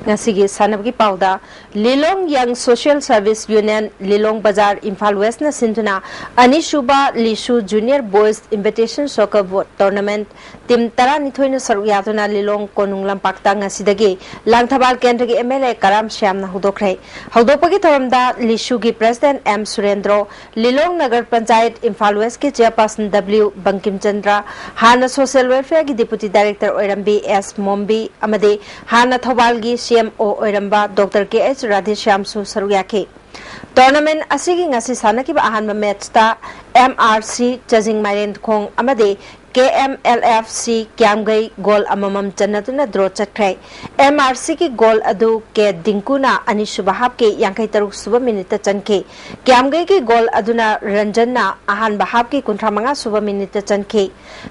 ꯉꯁꯤꯒꯤ ꯁꯥꯟꯅꯕꯒꯤ ꯄꯥꯎꯗ, ꯂꯤꯂꯣꯡ ꯌꯪ ꯁꯣꯁꯤꯌꯦꯜ ꯁꯔꯚꯤꯁ ꯌꯨꯅꯤꯌꯟ, ꯂꯤꯂꯣꯡ ꯕꯖꯥꯔ, ꯏꯝꯐꯥꯜ ꯋꯦꯁꯅ ꯁꯤꯟꯗꯨꯅ ꯑꯅꯤꯁꯨꯕ ꯂꯤꯁꯨ ꯖꯨꯅꯤꯌꯔ ꯕꯣꯏꯁ ꯏꯟꯚꯤꯇꯦꯁꯟ ꯁꯣꯀꯔ ꯕꯣꯜ ꯇꯣꯔꯅꯥꯃꯦꯟꯠ ꯇꯤꯝ ꯇꯔꯥꯅꯤꯊꯣꯏꯅ ꯁꯔꯨꯛ ꯌꯥꯗꯨꯅ ꯂꯤꯂꯣꯡ ꯀꯣꯅꯨꯡ ꯂꯝꯄꯥꯛꯇ ꯉꯁꯤꯗꯒꯤ ꯂꯥꯡꯊꯕꯥꯜ ꯀꯦꯟꯗ꯭ꯔꯒꯤ ꯑꯦꯝ ꯑꯦꯜ ꯑꯦ ꯀꯔꯥꯝ ꯁ꯭ꯌꯥꯝꯅ ꯍꯧꯗꯣꯛꯈ꯭ꯔꯦ꯫ ꯍꯧꯗꯣꯛꯄꯒꯤ ꯊꯧꯔꯝꯗ ꯂꯤꯁꯨꯒꯤ ꯄ꯭ꯔꯦꯁꯤꯗꯦꯟꯠ ꯑꯦꯝ ꯁꯨꯔꯦꯟꯗ꯭ꯔꯣ, ꯂꯤꯂꯣꯡ ꯅꯒꯔ ꯄꯟꯆꯥꯌꯠ ꯏꯝꯐꯥꯜ ꯋꯦꯁꯀꯤ ꯆꯦꯌꯔꯄꯥꯔꯁꯟ ꯗꯕ꯭ꯂꯤꯎ ꯕꯪꯀꯤꯝ ꯆꯟꯗ꯭ꯔ, ꯍꯥꯟꯅ ꯁꯣꯁꯤꯌꯦꯜ ꯋꯦꯜꯐꯤꯌꯔꯒꯤ ꯗꯤꯄꯨꯇꯤ ꯗꯥꯏꯔꯦꯛꯇꯔ ꯑꯣꯏꯔꯝꯕꯤ ꯑꯦꯁ ꯃꯣꯝꯕꯤ ꯑꯃꯗꯤ ꯍꯥꯟꯅ ꯊꯧꯕꯥꯜꯒꯤ ꯁꯤ ꯑꯦꯝ ꯑꯣ ꯑꯣꯏꯔꯝꯕ ꯗꯣꯛꯇꯔ ꯀꯦ ꯑꯩꯆ ꯔꯥꯙꯦꯁ꯭ꯌꯥꯝꯁꯨ ꯁꯔꯨꯛ ꯌꯥꯈꯤ꯫ ꯇꯣꯔꯅꯥꯃꯦꯟꯠ ꯑꯁꯤꯒꯤ ꯉꯁꯤ ꯁꯥꯟꯅꯈꯤꯕ ꯑꯍꯥꯟꯕ ꯃꯦꯆꯇ ꯑꯦꯝ ꯑꯥꯔ ꯁꯤ ꯆꯖꯤꯡ ꯃꯥꯏꯔꯦꯟꯈꯣꯡ ꯑꯃꯗꯤ ꯀꯦ M L F C ꯀ꯭ꯌꯥꯝꯒꯩ goal ꯑꯃꯃꯝ ꯆꯟꯅꯗꯨꯅ ꯗ꯭ꯔꯣ ꯆꯠꯈ꯭ꯔꯦ꯫ ꯑꯦꯝ ꯑꯥꯔ ꯁꯤꯒꯤ ꯒꯣꯜ ꯑꯗꯨ ꯀꯦ ꯗꯤꯡꯀꯨꯅ ꯑꯅꯤꯁꯨꯕ ꯍꯥꯞꯀꯤ ꯌꯥꯡꯈꯩ ꯇꯔꯨꯛ ꯁꯨꯕ ꯃꯤꯅꯤꯠꯇ ꯆꯟꯈꯤ꯫ ꯀ꯭ꯌꯥꯝꯒꯩꯒꯤ ꯒꯣꯜ ꯑꯗꯨꯅ ꯔꯟꯖꯟꯅ ꯑꯍꯥꯟꯕ ꯍꯥꯞꯀꯤ ꯀꯨꯟꯊ꯭ꯔꯥ ꯃꯉꯥ ꯁꯨꯕ ꯃꯤꯅꯤꯠꯇ ꯆꯟꯈꯤ꯫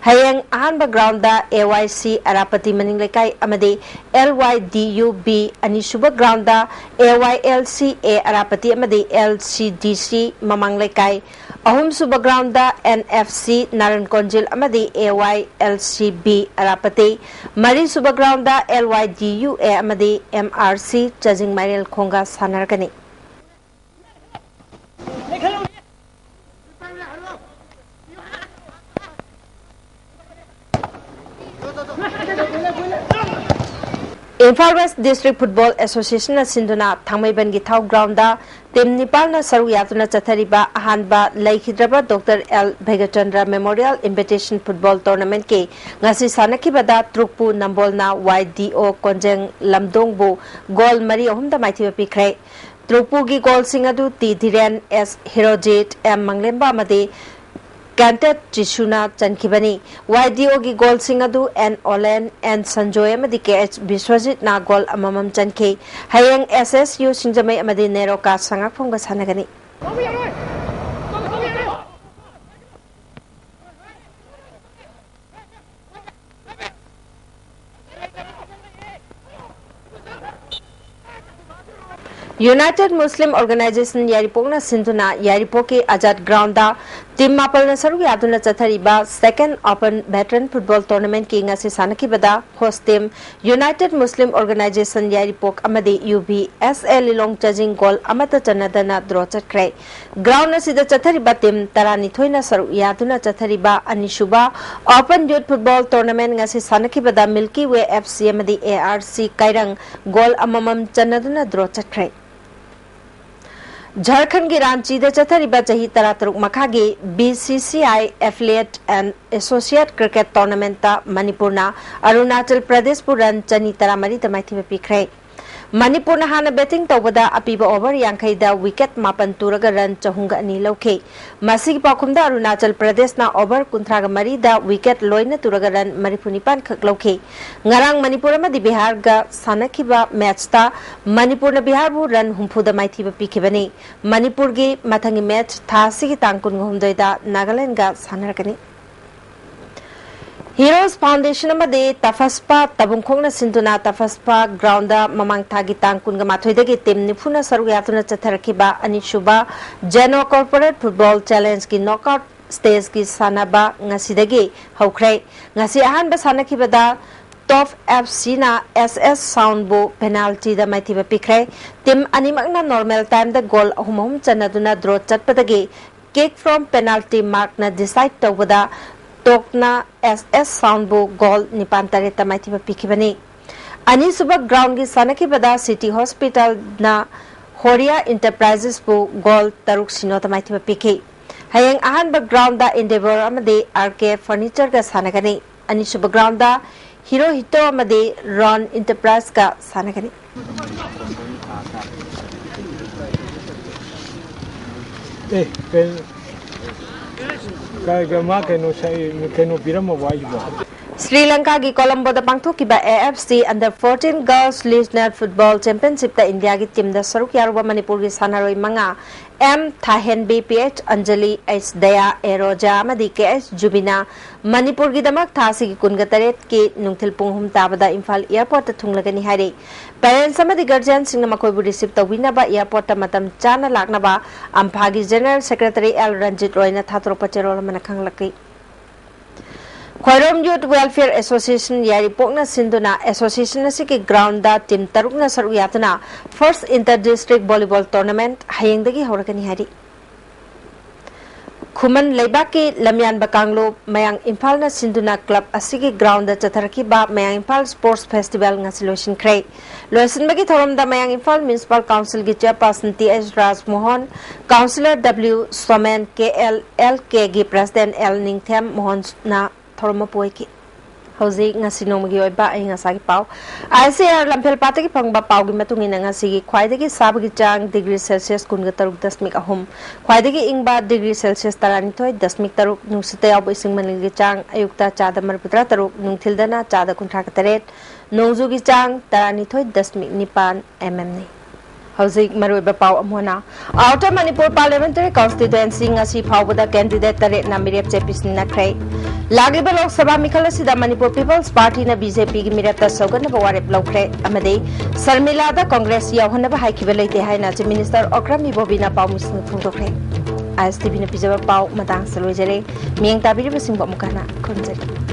ꯍꯌꯦꯡ ꯑꯍꯥꯟꯕ ꯒ꯭ꯔꯥꯎꯟꯗ ꯑꯦ ꯋꯥꯏ ꯁꯤ ꯑꯔꯥꯄꯇꯤ ꯃꯅꯤꯡ ꯂꯩꯀꯥꯏ ꯑꯃꯗꯤ L Y D U B ꯑꯅꯤꯁꯨꯕ ꯒ꯭ꯔꯥꯎꯟꯗ ꯑꯦ ꯋꯥꯏ ꯑꯦꯜ ꯁꯤ ꯑꯦ ꯑꯔꯥꯄꯇꯤ ꯑꯃꯗꯤ ꯑꯦꯜ ꯁꯤ ꯗꯤ ꯁꯤ ꯃꯃꯥꯡ ꯂꯩꯀꯥꯏ ꯑꯍꯨꯝꯁꯨꯕ ground and F C Naran Konjil ꯑꯃꯗꯤ A Y L C B ꯑꯔꯥꯄꯇꯤ, ꯃꯔꯤꯁꯨꯕ ground L Y D U A ꯑꯃꯗꯤ M R C Chajing Mairel ꯈꯣꯡꯒ ꯁꯥꯟꯅꯔꯒꯅꯤ꯫ ꯏꯝꯐꯥꯜ ꯋꯦꯁ ꯗꯤꯁꯇ꯭ꯔꯤꯛ ꯐꯨꯠꯕꯣꯜ ꯑꯦꯁꯣꯁꯤꯌꯦꯁꯟꯅ ꯁꯤꯟꯗꯨꯅ ꯊꯥꯡꯃꯩꯕꯟꯒꯤ ꯊꯥꯎ ꯒ꯭ꯔꯥꯎꯟꯗ ꯇꯤꯝ ꯅꯤꯄꯥꯜꯅ ꯁꯔꯨꯛ ꯌꯥꯗꯨꯅ ꯆꯠꯊꯔꯤꯕ ꯑꯍꯥꯟꯕ ꯂꯩꯈꯤꯗ꯭ꯔꯕ doctor L Bheigachandra memorial invitation football ꯇꯣꯔꯅꯥꯃꯦꯟꯠꯀꯤ ꯉꯁꯤ ꯁꯥꯟꯅꯈꯤꯕꯗ ꯇ꯭ꯔꯨꯛꯄꯨ ꯅꯝꯕꯣꯜꯅ ꯋꯥꯏ ꯗꯤ ꯑꯣ ꯀꯣꯟꯖꯦꯡ ꯂꯝꯗꯣꯡꯕꯨ ꯒꯣꯜ ꯃꯔꯤ ꯑꯍꯨꯝꯗ ꯃꯥꯏꯊꯤꯕ ꯄꯤꯈ꯭ꯔꯦ꯫ ꯇ꯭ꯔꯨꯛꯄꯨꯒꯤ ꯒꯣꯜꯁꯤꯡ ꯑꯗꯨ ꯇꯤ ꯙꯤꯔꯦꯟ, ꯑꯦꯁ ꯍꯤꯔꯣꯖꯤꯠ, ꯑꯦꯝ ꯃꯪꯂꯦꯝꯕ ꯑꯃꯗꯤ ꯀꯦꯟꯇꯦꯠ ꯖꯤꯁꯨꯅ ꯆꯟꯈꯤꯕꯅꯤ꯫ ꯋꯥꯏ ꯗꯤ ꯑꯣꯒꯤ ꯒꯣꯜꯁꯤꯡ ꯑꯗꯨ ꯑꯦꯟ ꯑꯣꯂꯦꯟ, ꯑꯦꯟ ꯁꯟꯖꯣꯏ ꯑꯃꯗꯤ ꯀꯦ ꯑꯦꯆ ꯕꯤꯁ꯭ꯋꯖꯤꯠꯅ ꯒꯣꯜ ꯑꯃꯃꯝ ꯆꯟꯈꯤ꯫ ꯍꯌꯦꯡ ꯑꯦꯁ ꯑꯦꯁ ꯌꯨ ꯁꯤꯡꯖꯃꯩ ꯑꯃꯗꯤ ꯅꯦꯔꯣꯀꯥ ꯁꯉꯥꯛꯐꯝꯒ ꯁꯥꯟꯅꯒꯅꯤ꯫ ꯌꯨꯅꯥꯏꯇꯦꯗ ꯃꯨꯁꯂꯤꯝ ꯑꯣꯔꯒꯅꯥꯏꯖꯦꯁꯟ ꯌꯥꯏꯔꯤꯄꯣꯛꯅ ꯁꯤꯟꯗꯨꯅ ꯌꯥꯏꯔꯤꯄꯣꯛꯀꯤ ꯑꯖꯥꯗ ꯒ꯭ꯔꯥꯎꯟꯗ ꯇꯤꯝ ꯃꯥꯄꯜꯅ ꯁꯔꯨꯛ ꯌꯥꯗꯨꯅ ꯆꯠꯊꯔꯤꯕ ꯁꯦꯀꯦꯟꯗ ꯑꯣꯄꯟ ꯚꯦꯇꯔꯟ ꯐꯨꯠꯕꯣꯜ ꯇꯣꯔꯅꯥꯃꯦꯟꯠꯀꯤ ꯉꯁꯤ ꯁꯥꯟꯅꯈꯤꯕꯗ ꯍꯣꯁ ꯇꯤꯝ ꯌꯨꯅꯥꯏꯇꯦꯗ ꯃꯨꯁꯂꯤꯝ ꯑꯣꯔꯒꯅꯥꯏꯖꯦꯁꯟ ꯌꯥꯏꯔꯤꯄꯣꯛ ꯑꯃꯗꯤ ꯌꯨ ꯕꯤ ꯑꯦꯁ ꯑꯦ ꯂꯤꯂꯣꯡ ꯆꯥꯖꯤꯡ ꯒꯣꯜ ꯑꯃꯠꯇ ꯆꯟꯅꯗꯅ ꯗ꯭ꯔꯣ ꯆꯠꯈ꯭ꯔꯦ꯫ ꯒ꯭ꯔꯥꯎꯟ ꯑꯁꯤꯗ ꯆꯠꯊꯔꯤꯕ ꯇꯤꯝ ꯇꯔꯥꯅꯤꯊꯣꯏꯅ ꯁꯔꯨꯛ ꯌꯥꯗꯨꯅ ꯆꯠꯊꯔꯤꯕ ꯑꯅꯤꯁꯨꯕ ꯑꯣꯄꯟ ꯌꯨꯠ ꯐꯨꯠꯕꯣꯜ ꯇꯣꯔꯅꯥꯃꯦꯟꯠ ꯉꯁꯤ ꯁꯥꯟꯅꯈꯤꯕꯗ ꯃꯤꯜꯀꯤ ꯋꯦ ꯑꯦꯐ ꯁꯤ ꯑꯃꯗꯤ ꯑꯦ ꯑꯥꯔ ꯁꯤ ꯀꯥꯏꯔꯪ ꯒꯣꯜ ꯑꯃꯃꯝ ꯆꯟꯅꯗꯨꯅ ꯗ꯭ꯔꯣ ꯆꯠꯈ꯭ꯔꯦ꯫ ꯖꯥꯔꯈꯟꯒꯤ ꯔꯥꯟꯆꯤꯗ ꯆꯠꯊꯔꯤꯕ ꯆꯍꯤ ꯇꯔꯥꯇꯔꯨꯛ ꯃꯈꯥꯒꯤ B C C I affiliate and associate cricket ꯇꯣꯔꯅꯥꯃꯦꯟꯠꯇ ꯃꯅꯤꯄꯨꯔꯅ ꯑꯔꯨꯅꯥꯆꯜ ꯄ꯭ꯔꯗꯦꯁꯄꯨ ꯔꯟ ꯆꯅꯤ ꯇꯔꯥꯃꯔꯤꯗ ꯃꯥꯏꯊꯤꯕ ꯄꯤꯈ꯭ꯔꯦ꯫ ꯃꯅꯤꯄꯨꯔꯅ ꯍꯥꯟꯅ ꯕꯦꯇꯤꯡ ꯇꯧꯕꯗ ꯑꯄꯤꯕ ꯑꯣꯚꯔ ꯌꯥꯡꯈꯩꯗ ꯋꯤꯀꯦꯠ ꯃꯥꯄꯟ ꯇꯨꯔꯒ ꯔꯟ ꯆꯍꯨꯝꯒ ꯑꯅꯤ ꯂꯧꯈꯤ꯫ ꯃꯁꯤꯒꯤ ꯄꯥꯎꯈꯨꯝꯗ ꯑꯔꯨꯅꯥꯆꯜ ꯄ꯭ꯔꯗꯦꯁꯅ ꯑꯣꯚꯔ ꯀꯨꯟꯊ꯭ꯔꯥꯒ ꯃꯔꯤꯗ ꯋꯤꯀꯦꯠ ꯂꯣꯏꯅ ꯇꯨꯔꯒ ꯔꯟ ꯃꯔꯤꯐꯨ ꯅꯤꯄꯥꯟ ꯈꯛ ꯂꯧꯈꯤ꯫ ꯉꯔꯥꯡ ꯃꯅꯤꯄꯨꯔ ꯑꯃꯗꯤ ꯕꯤꯍꯥꯔꯒ ꯁꯥꯟꯅꯈꯤꯕ ꯃꯦꯠꯆꯇ ꯃꯅꯤꯄꯨꯔꯅ ꯕꯤꯍꯥꯔꯕꯨ ꯔꯟ ꯍꯨꯝꯐꯨꯗ ꯃꯥꯏꯊꯤꯕ ꯄꯤꯈꯤꯕꯅꯤ꯫ ꯃꯅꯤꯄꯨꯔꯒꯤ ꯃꯊꯪꯒꯤ ꯃꯦꯠꯆ ꯊꯥ ꯑꯁꯤꯒꯤ ꯇꯥꯡ ꯀꯨꯟꯒ ꯍꯨꯝꯗꯣꯏꯗ ꯅꯥꯒꯥꯂꯦꯟꯗꯒ ꯁꯥꯟꯅꯔꯛꯀꯅꯤ꯫ Heroes Foundation ꯑꯃꯗꯤ ꯇꯐꯁꯄꯥ ꯇꯕꯨꯡꯈꯣꯛꯅ ꯁꯤꯟꯗꯨꯅ ꯇꯐꯁꯄꯥ ground ꯗ ꯃꯃꯥꯡ ꯊꯥꯒꯤ ꯇꯥꯡ ꯀꯨꯟꯒ ꯃꯥꯊꯣꯏꯗꯒꯤ team ꯅꯤꯐꯨꯅ ꯁꯔꯨꯛ ꯌꯥꯗꯨꯅ ꯆꯠꯊꯔꯛꯈꯤꯕ ꯑꯅꯤꯁꯨꯕ Geno Corporate Football Challenge ꯀꯤ knockout stage ꯀꯤ ꯁꯥꯟꯅꯕ ꯉꯁꯤꯗꯒꯤ ꯍꯧꯈ꯭ꯔꯦ꯫ ꯉꯁꯤ ꯑꯍꯥꯟꯕ ꯁꯥꯟꯅꯈꯤꯕꯗ Top F C ꯅ S S Sound ꯕꯨ penalty ꯗ ꯃꯥꯏꯊꯤꯕ ꯄꯤꯈ꯭ꯔꯦ꯫ Team ꯑꯅꯤꯃꯛꯅ normal time ꯗ goal ꯑꯍꯨꯝ ꯑꯍꯨꯝ ꯆꯟꯅꯗꯨꯅ draw ꯆꯠꯄꯗꯒꯤ kick from penalty mark ꯅ decide ꯇꯧꯕꯗ ꯇꯣꯛꯅ S S Sound ꯕꯨ goal ꯅꯤꯄꯥꯟ ꯇꯔꯦꯠꯇ ꯃꯥꯏꯊꯤꯕ ꯄꯤꯈꯤꯕꯅꯤ꯫ ꯑꯅꯤꯁꯨꯕ ground ꯒꯤ ꯁꯥꯟꯅꯈꯤꯕꯗ City Hospital ꯅ Horia Enterprises ꯕꯨ goal ꯇꯔꯨꯛ ꯁꯤꯅꯣꯗ ꯃꯥꯏꯊꯤꯕ ꯄꯤꯈꯤ꯫ ꯍꯌꯦꯡ ꯑꯍꯥꯟꯕ ground ꯗ Endeavour ꯑꯃꯗꯤ R K Furniture ꯒ ꯁꯥꯟꯅꯒꯅꯤ꯫ ꯑꯅꯤꯁꯨꯕ ground ꯗ Hirohito ꯑꯃꯗꯤ Ron Enterprise ꯒ ꯁꯥꯟꯅꯒꯅꯤ꯫ ꯑꯦ ꯀꯩꯅꯣ ꯀ- ꯀ- ꯃꯥ ꯀꯩꯅꯣ ꯁ- ꯀꯩꯅꯣ ꯄꯤꯔꯝꯃꯕꯣ ꯍꯥꯏꯁꯤꯕꯣ? ꯁ꯭ꯔꯤ ꯂꯪꯀꯥꯒꯤ ꯀꯣꯂꯝꯕꯣꯗ ꯄꯥꯡꯊꯣꯛꯈꯤꯕ A F C Under fourteen Girls Regional Football Championship ꯇ ꯏꯟꯗꯤꯌꯥꯒꯤ team ꯗ ꯁꯔꯨꯛ ꯌꯥꯔꯨꯕ ꯃꯅꯤꯄꯨꯔꯒꯤ ꯁꯥꯟꯅꯔꯣꯏ ꯃꯉꯥ, M ꯊꯥꯍꯦꯟꯕꯤ, P H Anjali, H Daya, A ꯔꯣꯖꯥ ꯑꯃꯗꯤ K H ꯖꯨꯕꯤꯅꯥ ꯃꯅꯤꯄꯨꯔꯒꯤꯗꯃꯛ ꯊꯥ ꯑꯁꯤꯒꯤ ꯀꯨꯟꯒ ꯇꯔꯦꯠꯀꯤ ꯅꯨꯡꯊꯤꯜ ꯄꯨꯡ ꯑꯍꯨꯝ ꯇꯥꯕꯗ ꯏꯝꯐꯥꯜ airport ꯇ ꯊꯨꯡꯂꯒꯅꯤ ꯍꯥꯏꯔꯤ꯫ Parents ꯑꯃꯗꯤ guardian ꯁꯤꯡꯅ ꯃꯈꯣꯏꯕꯨ receive ꯇꯧꯕꯤꯅꯕ airport ꯇ ꯃꯇꯝ ꯆꯥꯅ ꯂꯥꯛꯅꯕ ꯑꯝꯐꯥꯒꯤ General Secretary L ꯔꯟꯖꯤꯠ ꯔꯣꯏꯅ ꯊꯥꯗꯣꯔꯛꯄ ꯆꯦꯔꯣꯜ ꯑꯃꯅ ꯈꯪꯂꯛꯂꯤ꯫ ꯈ꯭ꯋꯥꯏꯔꯣꯝ Youth Welfare Association ꯌꯥꯏꯔꯤꯄꯣꯛꯅ ꯁꯤꯟꯗꯨꯅ association ꯑꯁꯤꯒꯤ ground ꯗ team ꯇꯔꯨꯛꯅ ꯁꯔꯨꯛ ꯌꯥꯗꯨꯅ First Inter District Volleyball Tournament ꯍꯌꯦꯡꯗꯒꯤ ꯍꯧꯔꯒꯅꯤ ꯍꯥꯏꯔꯤ꯫ ꯈꯨꯃꯟ ꯂꯩꯕꯥꯛꯀꯤ ꯂꯝꯌꯥꯟꯕ ꯀꯥꯡꯂꯨꯞ ꯃꯌꯥꯡ ꯏꯝꯐꯥꯜꯅ ꯁꯤꯟꯗꯨꯅ club ꯑꯁꯤꯒꯤ ground ꯗ ꯆꯠꯊꯔꯛꯈꯤꯕ ꯃꯌꯥꯡ ꯏꯝꯐꯥꯜ Sports Festival ꯉꯁꯤ ꯂꯣꯏꯁꯤꯟꯈ꯭ꯔꯦ꯫ ꯂꯣꯏꯁꯤꯟꯕꯒꯤ ꯊꯧꯔꯝꯗ ꯃꯌꯥꯡ ꯏꯝꯐꯥꯜ Municipal Council ꯒꯤ Chairperson T H ꯔꯥꯖꯃꯣꯍꯟ, Councillor W showman, K L L K ꯒꯤ President L ꯅꯤꯡꯊꯦꯝ ꯃꯣꯍꯟꯅ ꯊꯧꯔꯝ ꯃꯄꯨ ꯑꯣꯏꯈꯤ꯫ ꯍꯧꯖꯤꯛ ꯉꯁꯤ ꯅꯣꯡꯃꯒꯤ ꯑꯣꯏꯕ ꯑꯏꯪ ꯑꯁꯥꯒꯤ ꯄꯥꯎ꯫ I C A R ꯂꯝꯐꯦꯜ ꯄꯥꯠꯇꯒꯤ ꯐꯪꯕ ꯄꯥꯎꯒꯤ ꯃꯇꯨꯡ ꯏꯟꯅ ꯉꯁꯤꯒꯤ ꯈ꯭ꯋꯥꯏꯗꯒꯤ ꯁꯥꯕꯒꯤ ꯆꯥꯡ degree Celsius ꯀꯨꯟꯒ ꯇꯔꯨꯛ ꯗꯁꯃꯤꯛ ꯑꯍꯨꯝ, ꯈ꯭ꯋꯥꯏꯗꯒꯤ ꯏꯪꯕ degree Celsius ꯇꯔꯥꯅꯤꯊꯣꯏ ꯗꯁꯃꯤꯛ ꯇꯔꯨꯛ, ꯅꯨꯡꯁꯤꯠꯇ ꯌꯥꯎꯕ ꯏꯁꯤꯡ ꯃꯅꯤꯜꯒꯤ ꯆꯥꯡ ꯑꯌꯨꯛꯇ ꯆꯥꯗ ꯃꯔꯤꯐꯨꯇꯔꯥ ꯇꯔꯨꯛ, ꯅꯨꯡꯊꯤꯜꯗꯅ ꯆꯥꯗ ꯀꯨꯟꯊ꯭ꯔꯥꯒ ꯇꯔꯦꯠ, ꯅꯣꯡꯖꯨꯒꯤ ꯆꯥꯡ ꯇꯔꯥꯅꯤꯊꯣꯏ ꯗꯁꯃꯤꯛ ꯅꯤꯄꯥꯟ mm ꯅꯤ꯫ ꯍꯧꯖꯤꯛ ꯃꯔꯨꯑꯣꯏꯕ ꯄꯥꯎ ꯑꯃꯨꯛ ꯍꯟꯅ꯫ Outer Manipur Parliamentary Constituency ꯉꯁꯤ ꯐꯥꯎꯕꯗ candidate ꯇꯔꯦꯠꯅ ꯃꯤꯔꯦꯞ ꯆꯦ ꯄꯤꯁꯤꯟꯅꯈ꯭ꯔꯦ꯫ ꯂꯥꯛꯂꯤꯕ ꯂꯣꯛ ꯁꯚꯥ ꯃꯤꯈꯜ ꯑꯁꯤꯗ Manipur People's Partyꯅ BJPꯒꯤ ꯃꯤꯔꯦꯞꯇ ꯁꯧꯒꯠꯅꯕ ꯋꯥꯔꯦꯞ ꯂꯧꯈ꯭ꯔꯦ ꯑꯃꯗꯤ ꯁꯔꯃꯤꯂꯥꯗ Congress ꯌꯥꯎꯍꯟꯅꯕ ꯍꯥꯏꯈꯤꯕ ꯂꯩꯇꯦ ꯍꯥꯏꯅ Chief Minister Okram Ibobiꯅ ꯄꯥꯎꯃꯤꯁꯤꯡꯗ ꯐꯣꯡꯗꯣꯛꯈ꯭ꯔꯦ꯫ ISTVꯅ ꯄꯤꯖꯕ ꯄꯥꯎ ꯃꯇꯥꯡꯁꯤꯗ ꯂꯣꯏꯖꯔꯦ꯫ ꯃꯤꯠꯌꯦꯡ ꯇꯥꯕꯤꯔꯤꯕꯁꯤꯡꯕꯨ ꯑꯃꯨꯛ ꯍꯟꯅ ꯈꯨꯔꯨꯝꯖꯔꯤ꯫